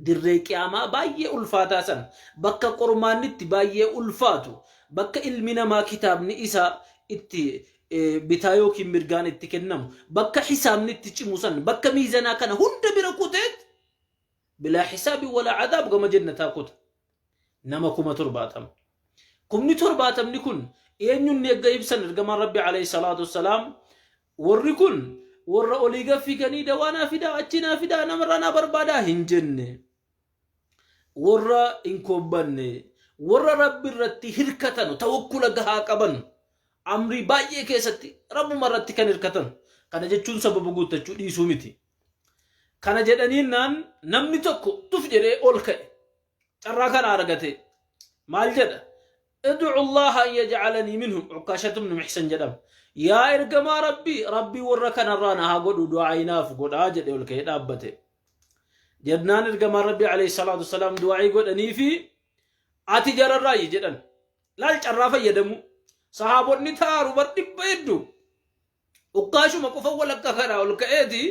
Dirree qiyaamaa baay'ee ulfaataa san, bakka qormaanni itti baay'ee ulfaatu, bakka ilmi namaa kitaabni isaa itti bitaa yookiin mirgaan itti kennamu, bakka hisaabni itti cimu san, bakka miizanaa kana hunda bira kuteet bilaa hisaabi walaa adaab gama jennataa kuta. Nama 70,000. 70,000 kun eenyuun eegga ibsan ergamaan Rabbi alayhi salaatu wassalaam, warri kun warra olii gaffiiganii dawaa naa fidaa, achi naa fidaa, namarraa naa barbaadaa hin jenne, warra hin koobbanne, warra Rabbi irratti hirkatan, tawakkula gahaa qaban, amrii baay'ee keessatti Rabbuma irratti kan hirkatan. Kana jechuun sababa guuttachuu dhiisuu miti. Kana jedhaniinnaan namni tokko tuf jedhee ol ka'e. Carraa kana argate maal jedha? Ud'u Allaha an yaj'alanii minhum. Ukkaashatu ibnu Mihsan jedhama. Yaa ergamaa Rabbii, Rabbii warra kanarraa na haa godhu du'aa'ii naaf godhaa jedhe, ol ka'ee dhaabbate. Jennaan ergamaan Rabbii alayhi salaatu wassalaam du'aa'ii godhanii fi ati jararraayi jedhan. Laal carraa fayyadamu. Sahaabonni taaru bar dhibba hedduu. Ukkaashuma qofa walakka kanaa ol ka'eeti,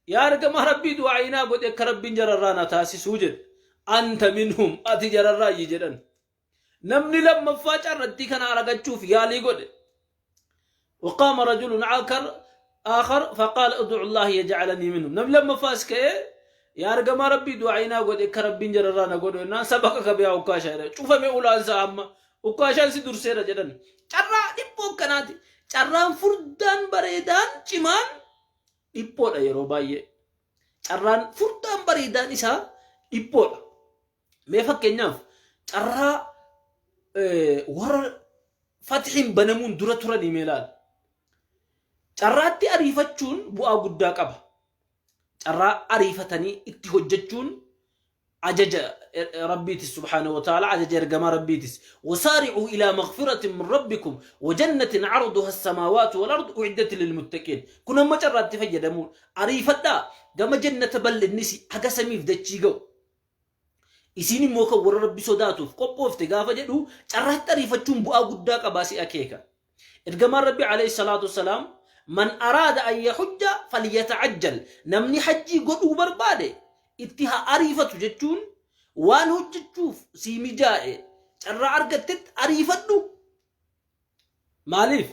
yaa ergamaa Rabbii, du'aa'ii naa godhe akka Rabbiin jararraa na taasisuu jedhe. Anta minhum, ati jararraayyi jedhan. Namni lammaffaa carrattii kana aragachuuf yaalii godhe. وقام رجل آخر فقال ادعو الله يجعلني منهم. Namni lammaffaas ka'ee, yaa ergamaa Rabbii, du'aa'ii naa godhe akka Rabbiin jararraa na godhu jennaan, sabaqaka bihaa Ukkaashaa jedhan. Cufame ulaan isaa, amma Ukkaashaan si durseera jedhan. Carraa dhiphoo akkanaati. Carraan furdaan bareedaan cimaan dhiphoodha yeroo baay'ee. Carraan furdaan bareedaan isaa dhiphoodha. Mee fakkeenyaaf carraa warra fatxiin banamuun dura turanii mee ilaali. Carraatti ariifachuun bu'aa guddaa qaba. Carraa ariifatanii itti hojjechuun ajaja Rabbiitis subhaanahu wa ta'ala, ajaja ergamaa Rabbiitis. Wasaari'uu ilaa maghfiratin min rabbikum wa jannatin arduha as-samaawaatu wal ardu u'iddat lil muttaqiin. Kun amma carraatti fayyadamuun ariifadhaa gama jannata bal'innisi haga samiif dachii ga'u. Isiin immoo kan warra Rabbi sodaatuuf qophoofte gaafa jedhu, carraatti ariifachuun bu'aa guddaa qabaa si akeeka. Ergamaan Rabbi alayhi salaatu wassalaam, man araada an yahujja falyata'ajjal, namni hajjii godhuu barbaade itti haa ariifatu jechuun, waan hojjechuuf sii mijaa'e carraa argattetti ariifadhu. Maaliif?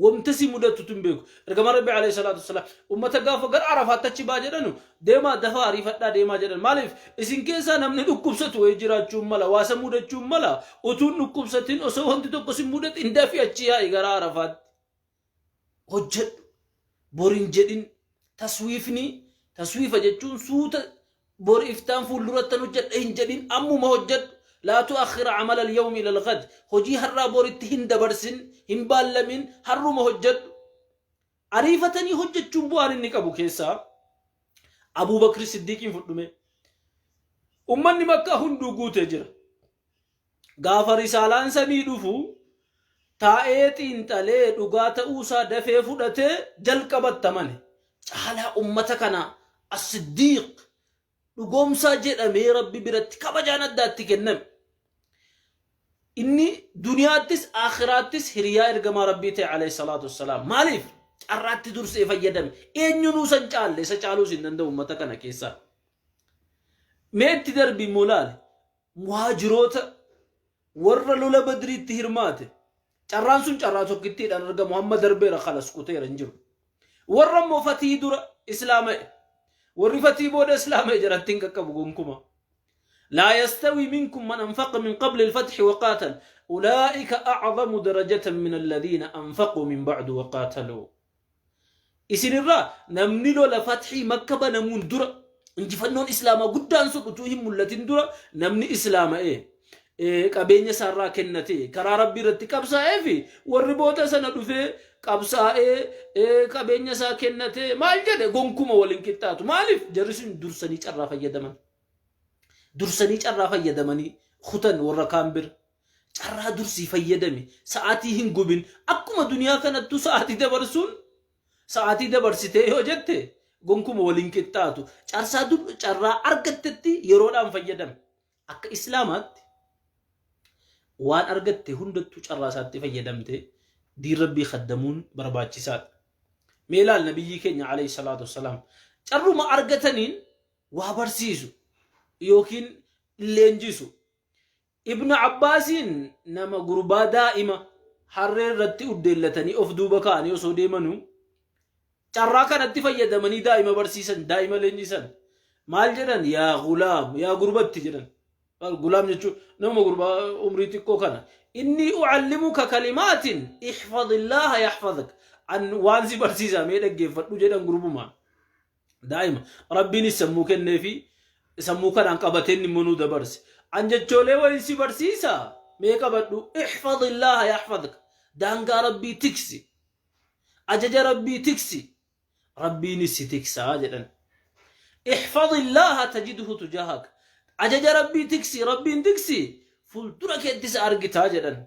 Wamta si mudatutu hin beeku. Ergamaan Rabbi alayhi salaatu wassalaam ummata gaafa gara Arafaatti achi baa jedhanu, deemaa dafaa ariifadhaa deemaa jedhan. Maaliif? Isin keessaa namni dhukkubsatu wayii jiraachuun mala, waa isa mudachuun mala, utuun dhukkubsatin, osoo wanti tokko si mudatin dafi achi yaa'i gara Arafaatti. Hojjedhu. Borin jedhin. Taswiifni, taswiifa jechuun suuta, bor iftaan fuuldurattan hojjedha hin jedhin, ammuma hojjedhu. Laa tu'akhkhir amala al-yawmi ila al-ghad. Hojii har'aa boritti hin dabarsin, hin baallamin, har'uma hojjedhu. Ariifatanii hojjechuun bu'aan inni qabu keessaa Abuu Bakri Siddiiqiin fudhume. Ummanni Makkaa hunduu guutee jira. Gaafa risaalaan samii dhufu taa'ee xiinxalee dhugaa ta'uusaa dafee fudhatee jalqabatti amane. Caalaa ummata kana As-Siddiiq dhugoomsaa jedhamee Rabbi biratti kabajaan addaatti kenname. Inni duniyaattis aakhiraattis hiriyaa ergamaa Rabbii ta'e alayhi salaatu wassalaam. Maaliif? Carraatti dursee fayyadame. Eenyunuu san caalle, isa caaluus hin danda'u ummata kana keessaa. Mee itti darbi immoo laali. Muhaajiroota warra lola Badriitti hirmaate. Carraan sun carraa tokkittiidhaan argamu, hamma darbeera, kalas kuteera, hin jiru. Warra immoo fatii dura islaama'e. Warri fatii booda islaama'e jaratti hin qaqqabu gonkuma. Laa yastawi minkum man anfaqa min qabli al-fathi wa qaatal. Ulaa'ika a'zamu darajatan min alladhiina anfaquu min ba'du wa qaataluu. Isinirraa namni lola fathii Makka banamuun dura, injifannoon Islaamaa guddaan sun utuu hin mul'atin dura namni Islaama'ee qabeenya isaarraa kennatee karaa Rabbii irratti qabsaa'ee fi warri booda sana dhufee qabsaa'ee qabeenya isaa kennatee maal jedhe gonkuma wal hin qixxaatu. Maaliif? Jarri sun dursanii carraa fayyadaman. Dursanii carraa fayyadamanii kutan warra kaan bira. Carraa dursii fayyadami. Sa'aatii hin gubin. Akkuma duniyaa kanattuu sa'aatii dabarsuun, sa'aatii dabarsitee yoo jette gonkuma waliin qixxaatu. Carsaa dur carraa argattetti yeroodhaan fayyadami. Akka Islaamaatti waan argatte hundattuu carraa isaatti fayyadamte diin Rabbii khaddamuun barbaachisaadha. Mee ilaal, nabiyyii keenya alayhi salaatu wassalaam carruma argataniin waa barsiisu yookiin leenjisu. Ibnu Abbaasiin nama gurbaa daa'ima harree irratti uddeellatanii of duuba kaa'anii osoo deemanuu carraa kanatti fayyadamanii daa'ima barsiisan, daa'ima leenjisan. Maal jedhan? Yaa gulaam, yaa gurbatti jedhan. Gulaam jechuun nama gurbaa umrii xiqqoo kana. Inni ucallimuka kalimaatin ihfadillaaha yaxfadak. An waan si barsiisaa mee dhaggeeffadhu jedhan gurbumaan. Daa'ima Rabbiinis sammuu kenneefi sammuu kanaan qabateen immoo nu dabarse. An jechoolee wayin si barsiisa mee qabadhu ihfadillaaha yaxfadak. Daangaa Rabbii tiksi. Ajaja Rabbii tiksi. Rabbiinis si tiksaa jedhan. Ihfadillaaha tajidhu tujaahak. Ajaja Rabbii tiksi, Rabbiin tiksi, fuuldura keetti isa argitaa jedhan.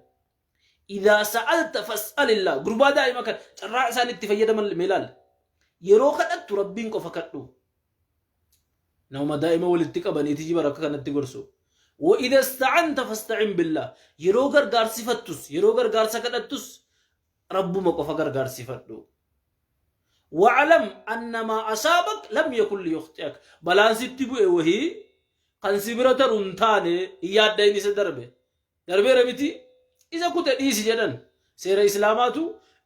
Idaa sa'alta fas'alillah. Gurbaa daa'ima kan carraa isaan itti fayyadaman mee ilaali. Yeroo kadhattu Rabbiin qofa kadhu. Nama daa'ima walitti qabaniiti jibar akka kanatti gorsu. Wa idha ista'anta fasta'in billah. Yeroo gargaarsifattus, yeroo gargaarsa kadhattus Rabbuma qofa gargaarsifadhu. Wa'alam anna maa asaabak lam yakun liyukhxi'ak. Balaan sitti bu'e wahii kan si bira taru hin taane hin yaaddayin isa darbe. Darbeera miti isa kute dhiisi jedhan. Seera Islaamaatu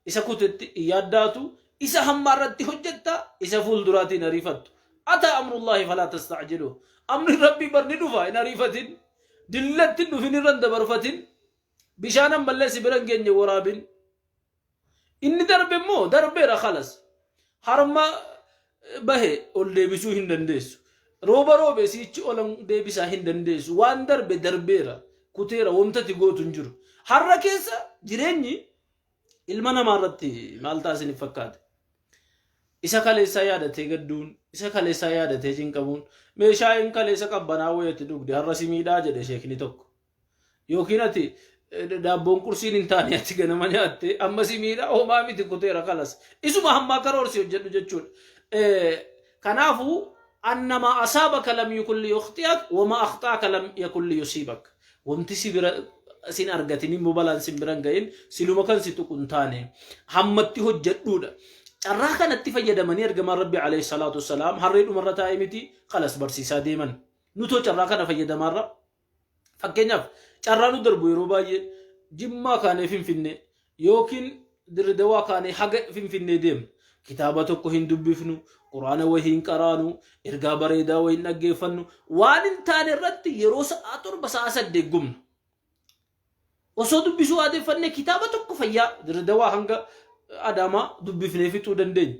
isa kutetti hin yaaddaatu isa hammaa irratti hojjetta isa fuulduraatiin ariifattu. Ataa amrullaahi falaa tasta'jiluuh. Amri Rabbii bar ni dhufa hin ariifatin. Dillatti hin dhufin irra hin dabarfatin. Bishaan ammallee si bira hin geenye waraabin. Inni darbe immoo darbeera kalas. Harma bahe ol deebisuu hin dandeessu. Rooba roobe siichi ol deebisaa hin dandeessu. Waan darbe darbeera. Kuteera wamtati gootu hin jiru. Har'a keessa jireenyi ilma namaa irratti maal ta'a isiniif fakkaate? Isa kaleessaa yaadatee gadduun, isa kaleessaa yaadatee cinqamuun, meeshaa hin kaleessa qabbanaa wayatti dhugde har'a si miidhaa jedhe sheekni tokko. Yookiin ati daabboon qursiin hin taane ati ganama nyaatte amma si miidha homaa miti kuteera kalas. Isuma hammaa karoorsi hojjedhu jechuudha. Kanaafuu annama asaabaka lam yakun liyukhti'ak wama akhxaaka lam yakun liyusiibak. Wanti si bira sin argatin immoo balaan sin bira hin ga'in siluma kan si tuqu hin taane hammatti hojjedhuudha. Carraa kanatti fayyadamanii ergamaan Rabbi alayhi salaatu wassalaam harree dhumarra taa'ee miti kalas barsiisaa deeman. Nutoo carraa kana fayyadamaarra. Fakkeenyaaf carraa nu darbu yeroo baay'ee Jimmaa kaanee Finfinnee yookiin Dirridawaa kaanee haga Finfinnee deemna. Kitaaba tokko hin dubbifnu, Quraana wayii hin qaraanu, ergaa bareedaa wayii hin dhaggeeffannu. Waan hin taane irratti yeroo sa'aa 7 sa'aa 8 gubna. Osoo dubbisuu aadeffannee kitaaba tokko fayyaa Dirridawaa hanga Adaamaa dubbifnee fixuu dandeenya.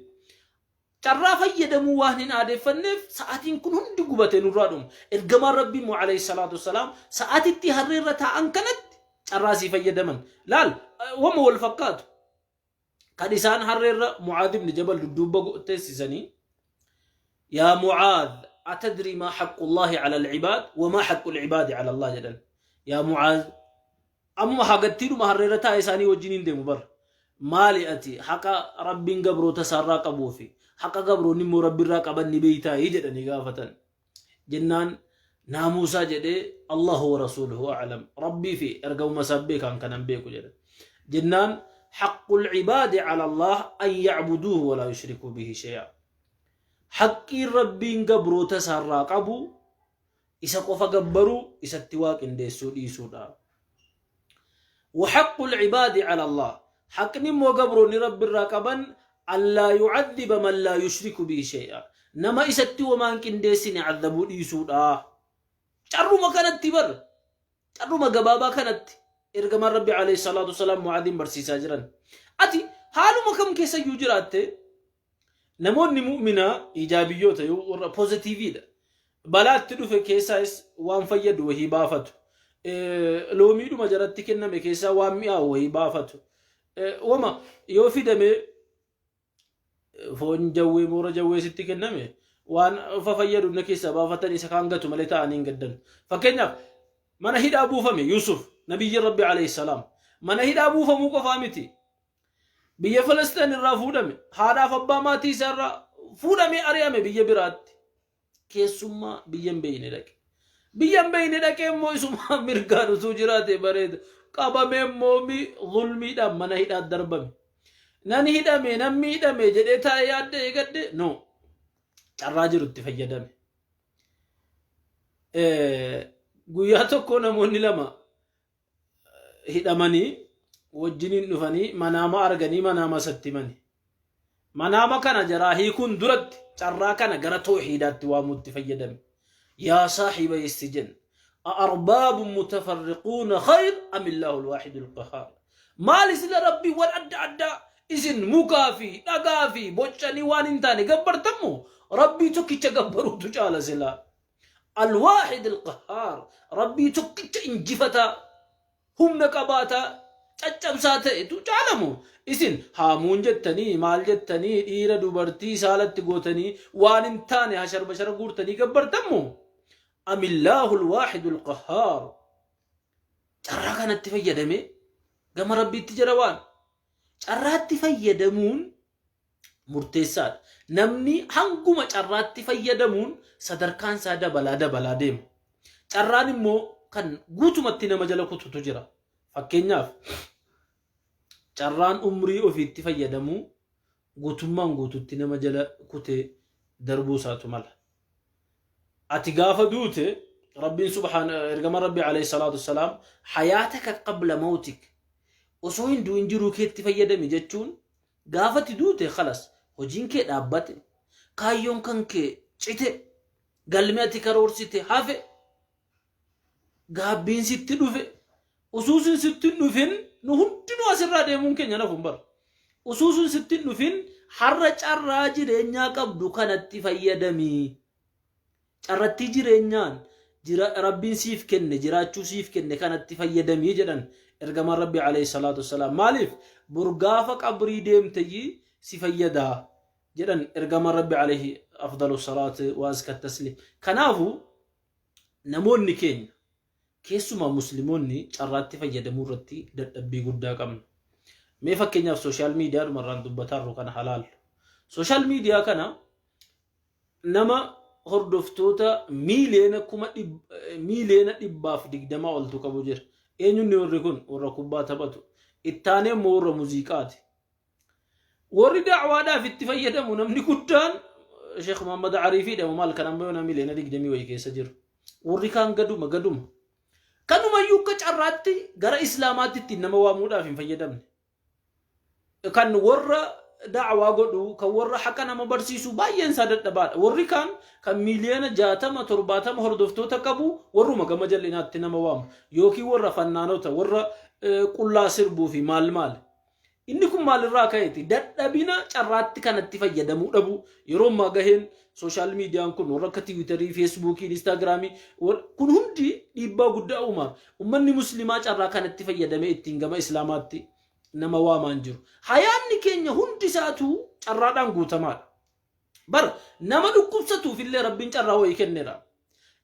Carraa fayyadamuu waan hin aadeeffanneef sa'aatiin kun hundi gubatee nurraa dhuma. Ergamaan Rabbii immoo alayhi salaatu wassalaam sa'aatitti harree irra taa'an kanatti carraa sii fayyadaman. Laal wama wal fakkaatu. Kan isaan harree irra Mu'aadh ibn Jabal dudduuba teessisanii yaa Mu'aadh atadrii maa haqqullaahi ala al-ibaad wa maa haqqul ibaadi ala Allah jedhan. Yaa Mu'aadh Ammuma hagattiidhuma harreerra taa'e isaanii wajjin hin deemu bar. Maali ati haqa Rabbiin gabroota isaarraa qabuu fi haqa gabroonni immoo Rabbirraa qaban ni beeytaayii jedhanii gaafatan. Jennaan naamuusaa jedhee Allahu wa rasuuluhu a'lam. Rabbii fi ergamuma isaa beekaan kanan beeku jedhan. Jennaan haqqul ibaadi ala Allah an ya'buduuhu wa laa yushrikuu bihi shay'a. Haqqiin Rabbiin gabroota isaarraa qabu Isa qofa gabbaruu, isatti waa qindeessuu dhiisuudha. Wa haqqul ibaadi ala Allah. Haqni immoo gabroonni Rabbi irraa qaban allaa yu'adhiba man laa yushriku bihi shay'a. Nama isatti womaa hin qindeessine azabuu dhiisuudha. Carruma kanatti bar. Carruma gabaabaa kanatti ergamaan Rabbi alayhi salaatu wasalaam Mu'aadhiin barsiisaa jiran. Ati haaluma kam keessayyuu jiraatte Namoonni mu'minaa ijaabiyyoota yoo warra pozitiiviidha. Balaa itti dhufe keessaayis waan fayyadu wahii baafatu. Loomiidhuma jaratti kenname keessaa waan mi'aawu wahii baafatu. Wama yoo fidame foon jawwee moora jawwee sitti kenname waan fa fayyadu na keessaa baafatan isa kaan gatu malee ta'anii hin gaddan. Fakkeenyaaf mana hidhaa buufame Yusuf nabiyyi Rabbi alayhi salaam mana hidhaa buufamuu qofaa miti. Biyya Falasxiin irraa fuudhame. Haadhaaf abbaa maatii isaa irraa fuudhamee ari'ame biyya biraatti. Keessummaa biyya hin beekne dhaqe. Biyya hin beekne dhaqee immoo isuma mirgaan utuu jiraate bareeda. Qabamee immoo zulmiidhaan mana hidhaatti darbame. Nan hidhame, nan miidhame jedhee taa'ee yaadde eegadde no. Carraa jiru itti fayyadame. Guyyaa tokko namoonni lama hidhamanii wajjiniin dhufanii manaama arganii manaama isatti himani. Manaama kana jaraa hiikuun duratti carraa kana gara toohiidaatti waamuutti fayyadame. Yaa saahiba issijen A'arbaabun mutafarriquuna khayr am illaahu alwaahidul qahhaar. Maali sila rabbiiwwan adda addaa isin mukaa fi dhagaa fi boccanii waan hin taane gabbartan moo rabbii tokkicha gabbaruutu caala silaa. Alwaahid alqahhaar rabbii tokkicha injifataa humna qabaataa caccabsaa ta'etu caala moo isin haamuun jettanii maal jettanii dhiira dubartii saalatti gootanii waan hin taane hasharbashara guurtanii gabbartan moo Amillaahu alwaahidul qahhaar. Carraa kanatti fayyadamee gama Rabbiitti jala waan. Carraatti fayyadamuun murteessaadha. Namni hanguma carraatti fayyadamuun sadarkaan isaa dabalaa dabalaa deema. Carraan immoo kan guutumatti nama jala kututu jira. Fakkeenyaaf carraan umrii ofiitti fayyadamuu guutummaan guututti nama jala kutee darbuu isaatu mala. Ati gaafa duute Rabbiin subhaan ergama Rabbi alayhi salaatu wassalaam hayaataka qabla mawtik osoo hin du'in jiruu keetti fayyadami jechuun gaafa ati duute khalas hojiin kee dhaabbate kaayyoon kan kee cite galmi ati karoorsite hafe gaabbiin sitti dhufe usuu sun sitti hin dhufin nu hundinuu asirraa deemuun keenya nafu hin bara. Usuu sun sitti hin dhufin har'a carraa jireenyaa qabdu kanatti fayyadami. Carrattii jireenyaan jira Rabbiin siif kenne jiraachuu siif kenne kanatti fayyadami jedhan ergamaan Rabbi alayhi salaatu wassalaam. Maaliif bor gaafa qabrii deemteyyi si fayyadaa jedhan ergamaan Rabbi alayhi afdalu salaatu wa azka tasliim. Kanaafuu Namoonni keenya, keessumaa Muslimoonni carraatti fayyadamuu irratti dadhabbii guddaa qabna. Mee fakkeenyaaf sooshaal miidiyaadhuma irraan dubbataarru kana haa laallu. Sooshaal miidiyaa kana nama hordoftoota miiliyoona kuma 120,000 oltu qabu jira. Eenyunni warri kun warra kubbaa taphatu. Ittaanee immoo warra muuziqaati. Warri da'waadhaaf itti fayyadamu namni guddaan Sheekh Muhammad Ariifiidha maal kan amma yoona miliyoona 20 wayii keessa jiru. Warri kaan gaduma gaduma. Kanumayyuu akka carraatti gara Islaamaatti ittiin nama waamuudhaaf hin fayyadamne. Kan warra da'waa godhu, kan warra haqa nama barsiisu baay'een isaa dadhabaadha. Warri kaan kan miliyoona 60 70 hordoftoota qabu warruma gama jal'inaatti nama waamu. Yookiin warra fannaanota, warra qullaa sirbuu fi maal maal. Inni kun maalirraa ka'eeti? Dadhabina carraatti kanatti fayyadamuu dhabuu. Yeroo ammaa gaheen sooshaal miidiyaan kun warra akka tiwiitarii, feesbuukii, inistaagiraamii kun hundi dhiibbaa guddaa uuma. Ummanni musliimaa carraa kanatti fayyadamee ittiin gama islaamaatti nama waamaan jiru. Hayaanni keenya hundi isaatu carraadhaan guutamaadha. Bar nama dhukkubsatuuf illee Rabbiin carraa wayii kenneera.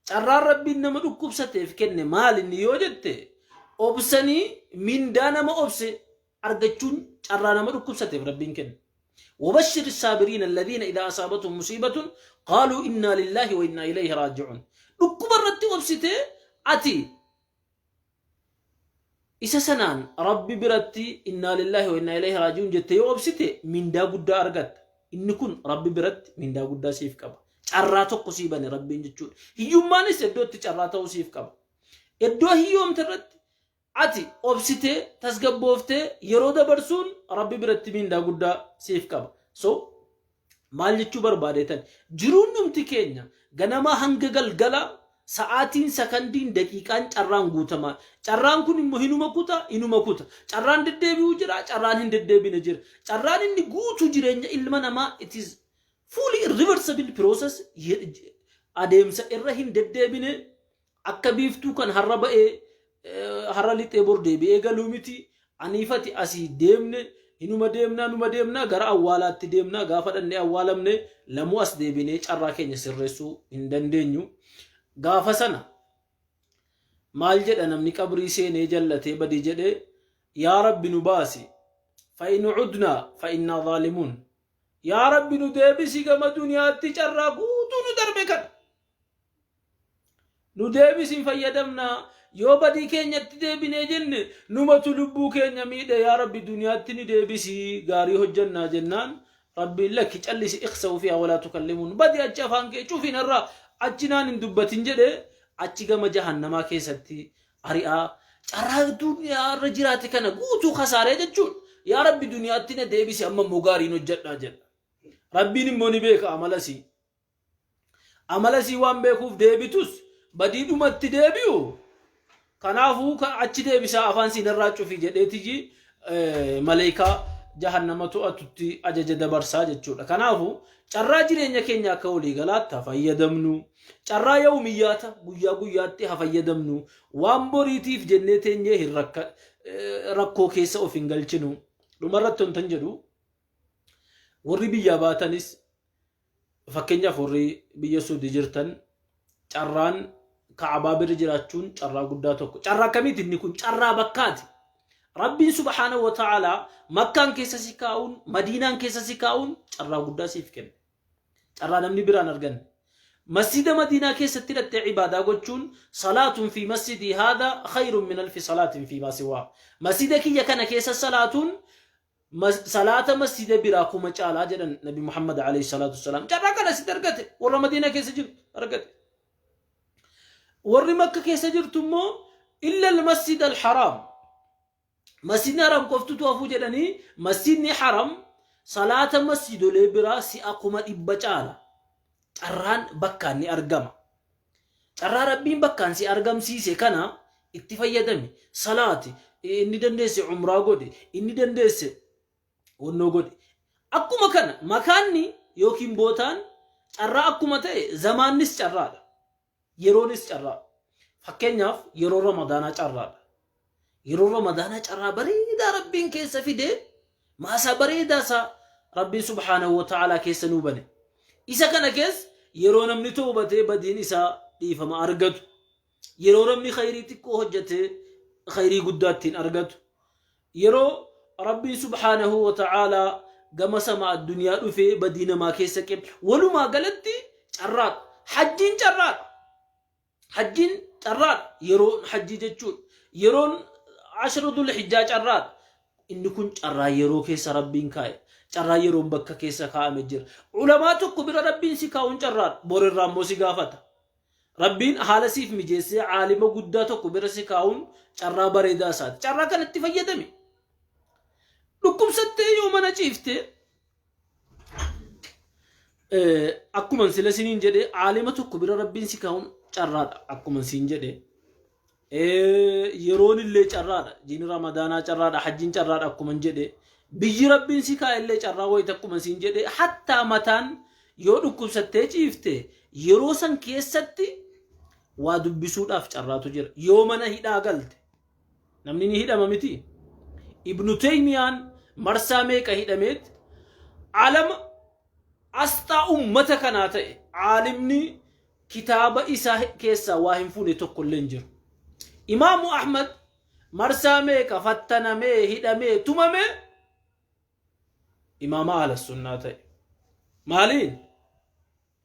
Carraan Rabbiin nama dhukkubsateef kenne maal inni yoo jette obsanii mindaa nama obse argachuun carraa nama dhukkubsateef Rabbiin kenne. وبشر الصابرين الذين إذا أصابتهم مصيبة قالوا إنا لله وإنا إليه راجعون dhukkuba irratti obsite ati Isa sanaan Rabbi biratti innaa lillaahi wa innaa ilayhi raaji'uun jettee yoo obsite mindaa guddaa argatta. Inni kun Rabbi biratti mindaa guddaa siif qaba. Carraa tokko sii bane Rabbiin jechuudha. Hiyyummaanis iddoo itti carraa ta'uu siif qaba. Iddoo hiyyoomte irratti ati obsitee tasgabbooftee yeroo dabarsuun Rabbi biratti mindaa guddaa siif qaba. So Maal jechuu barbaadeetan? Jiruun dhumti keenya ganamaa hanga galgala sa'aatiin, sakandiin, daqiiqaan carraan guutamaa. Carraan kun immoo hinuma kuta, hinuma kuta. Carraan deddeebi'u jira, carraan hin deddeebine jira. Carraan inni guutuu jireenya ilma namaa it is fully irreversible process adeemsa irra hin deddeebine Akka biiftuu kan har'a ba'ee har'a lixee bor deebi'ee galuu miti. Aniifati asii deemne hinuma deemnaa numa deemnaa gara awwaalaatti deemnaa gaafa dhannee awwaalamne lamuu as deebinee carraa keenya sirreessuu hin dandeenyu. Gaafa sana maal jedha namni qabrii seenee jallatee badi jedhe yaa rabbi nu baasi fa'in cudnaa fa'innaa zaalimuun yaa rabbi nu deebisi gama duniyaatti carraa guutuu nu darbe kana. Nu deebisi hin fayyadamnaa. Yoo badii keenyatti deebinee jenne numatu lubbuu keenya miidhe yaa Rabbi duniyaatti ni deebisi gaarii hojjannaa jennaan Rabbiin lakki callisi ikhsa'u fiihaa walaa tukallimuun badi achi afaan kee cufi narraa achi naan hin dubbatin jedhe achi gama jahannamaa keessatti ari'aa carraa duniyaa irra jiraate kana guutuu kasaaree jechuun yaa Rabbi duniyaatti na deebisi amma immoo gaariin hojjedhaa jedha. Rabbiin immoo ni beeka amalasii. Amala isii waan beekuuf deebitus badiidhumatti deebi'u. Kanaafuu achi deebisaa afaan siinarraa cufi jedheetiji maleekaa jahannama to'atutti ajaja dabarsaa jechuudha. Kanaafuu carraa jireenya keenya akka waliigalaatti haa fayyadamnu. Carraa yawmiyyaata guyyaa guyyaatti haa fayyadamnu. Waan boriitiif jennee teenyee hin rakkoo keessa of hin galchinu. Dhumarratti wantan jedhu, warri biyyaa baatanis, fakkeenyaaf warri biyya Suudii jirtan, carraan Ka'abaa bira jiraachuun carraa guddaa tokko. Carraa akkamiiti inni kun? Carraa bakkaati. Rabbiin subhaanahu wa ta'aalaa Makkaan keessa si kaa'uun, Madiinaan keessa si kaa'uun carraa guddaa siif kenne. Carraa namni biraan arganne. Masjida Madiinaa keessatti hidhattee ibaadaa gochuun, salaatun fi masjidii haadha khayrun min alfi salaatin fi maa siwaa. Masjida kiyya kana keessa salaatuun salaata masjida biraa 1000 caalaa jedhan Nabi Muhammad alayhi salaatu wassalaam. Carraa kana sitti argate, warra Madiinaa keessa jirtu argate. Warri Makka keessa jirtu immoo illa al-masjid al-haram. Masjidni haram qoftutu hafuu jedhanii, masjidni haram salaata masjidolee biraa si'a 100,000 caala. Carraan bakkaan ni argama. Carraa Rabbiin bakkaan si argamsiise kana itti fayyadami. Salaati. Inni dandeesse umraa godhi. Inni dandeesse wannoo godhi. Akkuma kana makaanni yookiin bootaan carraa akkuma ta'e, zamaannis carraadha. Yeroonis carraa. Fakkeenyaaf yeroo Ramadaanaa carraadha. Yeroo Ramadaanaa carraa bareedaa Rabbiin keessa fidee, maasaa bareedaa isaa Rabbiin subhaanahu wa ta'aalaa keessa nuu bane. Isa kana keessa yeroo namni toobatee badiin isaa dhiifama argatu. Yeroo namni khayrii xiqqoo hojjetee khayrii guddaa ittiin argatu. Yeroo Rabbiin subhaanahu wa ta'aalaa gama sama addunyaa dhufee badii namaa keessa qeeb. Walumaa galatti carraadha. Hajjiin carraadha. Hajjiin carraadha. Yeroon hajjii jechuudha. Yeroon ashra dul hijjaa carraadha. Inni kun carraa yeroo keessa Rabbiin kaa'e. Carraa yeroon bakka keessa kaa'ame jira. Ulamaa tokko bira Rabbiin si kaa'uun carraadha. Borirraa immoo si gaafata. Rabbiin haala siif mijeessee aalima guddaa tokko bira si kaa'uun carraa bareedaa isaati. Carraa kanatti fayyadami. Dhukkubsattee yoo mana ciiftee, akkuma sila siniin jedhe, aalima tokko bira Rabbiin si kaa'uun carraadha. Akkuma siin jedhe, yeroon illee carraadha. Jiini Ramadaanaa carraadha. Hajjiin carraadha akkuma jedhe. Biyyi Rabbiin si kaa'e illee carraa wayita akkuma siin jedhe. Hattaa mataan yoo dhukkubsattee ciifte, yeroo san keessatti waa dubbisuudhaaf carraatu jira. Yoo mana hidhaa galte, namni ni hidhama miti. Ibnu Teymiyaan marsaa meeqa hidhameet alama asxaa ummata kanaa ta'e? Aalimni kitaaba isaa keessaa waa hin fuune tokko illee hin jiru. Imaamu Ahmad marsaa meeqa fattanamee, hidhamee, tumamee imaama ahla sunnaa ta'e? Maaliin?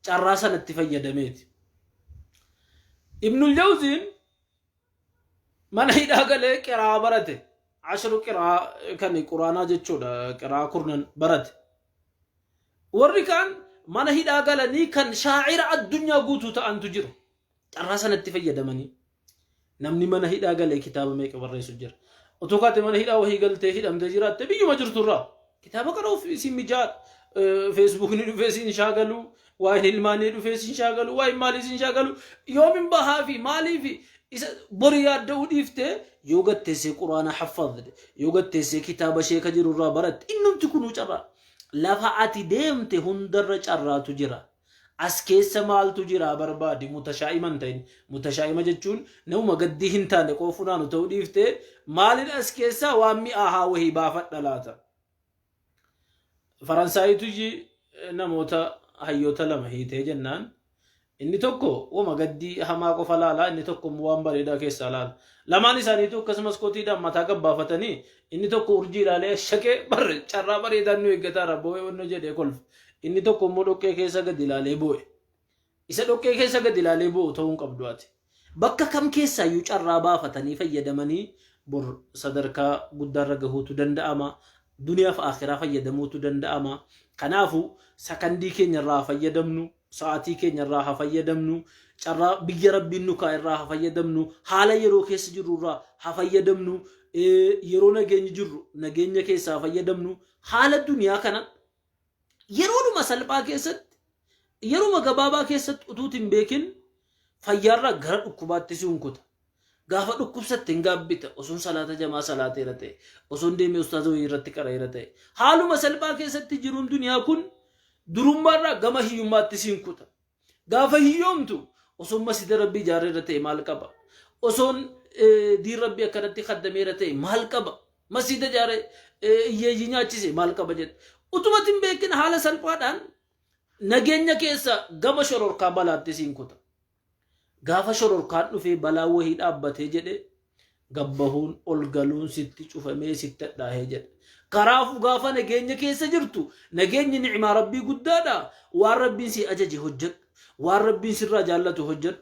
Carraa sanatti fayyadameeti. Ibnul Jawziin mana hidhaa galee qiraa barate. Ashru qiraa kan quraanaa jechuudha. Qiraa kurnan barate. Warri kaan mana hidhaa galanii kan shaacira addunyaa guutuu ta'antu jiru. Carraa sanatti fayyadamanii. Namni mana hidhaa galee kitaaba meeqa barreessu jira. Otoo kaate mana hidhaa wahii galtee hidhamtee jiraatte, biyyuma jirturraa kitaaba qara'uuf isin mijaadha. Feesbuukni dhufee isin shaagalu, waa'een ilmaanii dhufee isin shaagalu, waa'een maalii isin shaagalu, yoomin bahaa fi maalii fi isa bori yaadda'uu dhiiftee yoo gatteessee quraana haffazde, yoo gatteessee kitaaba sheeka jirurraa baratte, innumti kunuu carraa. Lafa ati deemte hundarra carraatu jira. As keessa maaltu jira barbaadi. Mutashaa'ima hin ta'in. Mutashaa'ima jechuun namuma gaddii hin taane qofa funaanu ta'uu dhiiftee, maalin as keessaa waan mi'aahaa wahii baafadha laata? Faransaayitu namoota hayyoota lama hiitee jennaan, inni tokko wama gaddii hamaa qofa laala, inni tokko immoo waan bareedaa keessaa laala. Lamaan isaaniitu akkasumas kotiidhaan mataa gabbaafatanii, inni tokko urjii ilaalee shaqee barre carraa bareedaan nu eeggataara boo'ee wanno jedhee kolfe. Inni tokko immoo dhoqqee keessa gadi ilaalee boo'e. Isa dhoqqee keessa gadi ilaalee boo'u ta'uu hin qabdu ati. Bakka kam keessaayyuu carraa baafatanii fayyadamanii bor sadarkaa guddaarra gahuutu danda'ama. Duniyaaf akhiraa fayyadamuutu danda'ama. Kanaafuu sakandii keenya irraa haa fayyadamnu, sa'aatii keenya irraa haa fayyadamnu, carraa biyya Rabbiin nu kaa'e irraa haa fayyadamnu, haala yeroo keessa jirru irraa haa fayyadamnu, yeroo nageenyi jirru nageenya keessaa haa fayyadamnu, haala duniyaa kana yeroodhuma salphaa keessatti, yeruma gabaabaa keessatti utuuti hin beekin Fayyaarraa gara dhukkubaatti si hunkuta. Gaafa dhukkubsatte hin gaabbita. Osoon salaata jamaa salaateera ta'e, osoon deemee ustaaza wayii irratti qara'eera ta'e. Haaluma salphaa keessatti jiruun duniyaa kun durummaarraa gama hiyyummaatti si hunkuta. Gaafa hiyyoomtu osoon masjida Rabbii ijaarreera ta'e maal qaba? Osoon diin Rabbii akkanatti khaddameera ta'e maal qaba? Masjida ijaare hiyyeeyyii nyaachise maal qaba jedhe. Utumati hin beekin haala salphaadhaan nageenya keessa gama shororkaa balaatti siin kuta. Gaafa shororkaan dhufee balaa wahii dhaabbatee jedhe gabbahuun ol galuun sitti cufamee sitti hadhaahee jedhe. Karaafuu gaafa nageenya keessa jirtu nageenyi ni'imaa Rabbii guddaadha. Waan Rabbiin si ajaje hojjedhu. Waan Rabbiin sirraa jaallatu hojjedhu.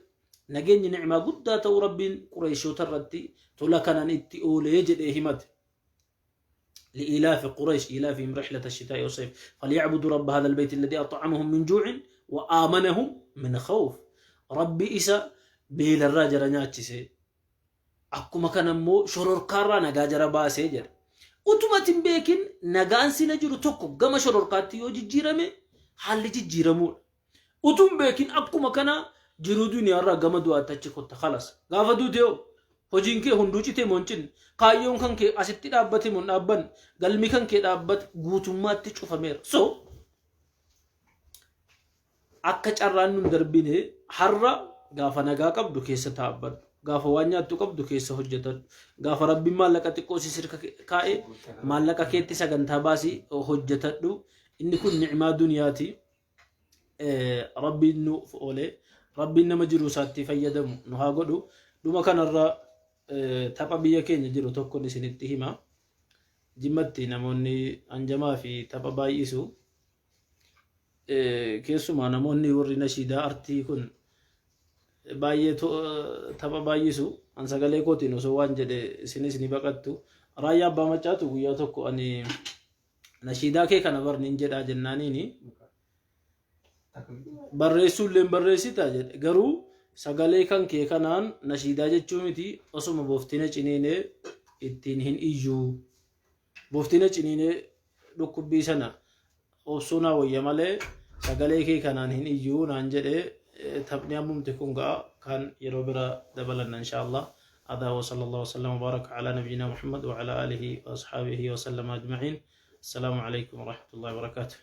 Nageenyi ni'imaa guddaa ta'uu Rabbiin Qureeshota irratti tola kanan itti oolee jedhee himate. لإيلاف قريش إيلافهم رحلة الشتاء والصيف فليعبدوا رب هذا البيت الذي أطعمهم من جوع وآمنهم من خوف. ربي إسا بيل الراجل نياتشيسي akkuma kana immoo shororkaarraa nagaa jara baasee jedha. Utuma hin beekin nagaan sila jiru tokko gama shororkaatti yoo jijjiirame haalli jijjiiramuudha. Utuu hin beekin akkuma kana jiruu duniyaarraa gama du'aatti achi kotta kalas. Gaafa duute hoo hojiin kee hunduu citee moo hin cinne? Kaayyoon kan kee asitti dhaabbate moo hin dhaabbanne? Galmi kan kee dhaabbate guutummaatti cufameera. So akka carraan nun darbine har'a gaafa nagaa qabdu keessa taabbadhu. Gaafa waan nyaattu qabdu keessa hojjetadhu. Gaafa Rabbiin maallaqa xiqqoo si sirka kaa'e maallaqa keetti sagantaa baasii hojjetadhu. Inni kun ni'maa duniyaati. Rabbiin nuuf oole. Rabbiin nama jiruu isaatti fayyadamu nu haa godhu. Dhuma kanarra tapha biyya keenya jiru tokkon isinitti hima. Jimmatti namoonni hanjamaa fi tapha baay'isu. Keessumaa namoonni warri nashiidaa artii kun baay'ee tapha baay'isu. An sagalee kootiin osoo waan jedhe isinis ni baqattu. Raayyaa Abbaa Maccaatu guyyaa tokko ani nashiidaa kee kana bar nin jedhaa jennaaniini barreessuu illee barreessita jedhe, garuu sagalee kan kee kanaan nashiidaa jechuu miti, osuma boftina ciniinee ittiin hin iyyuu, boftina ciniinee dhukkubbii sana obsuu naa wayya malee sagalee kee kanaan hin iyyuu naan jedhe. Taphni ammumti kun ga'a, kan yeroo bira dabalanna insha Allah. هذا وصلى الله وسلم وبارك على نبينا محمد وعلى آله وأصحابه وسلم أجمعين. السلام عليكم ورحمة الله وبركاته.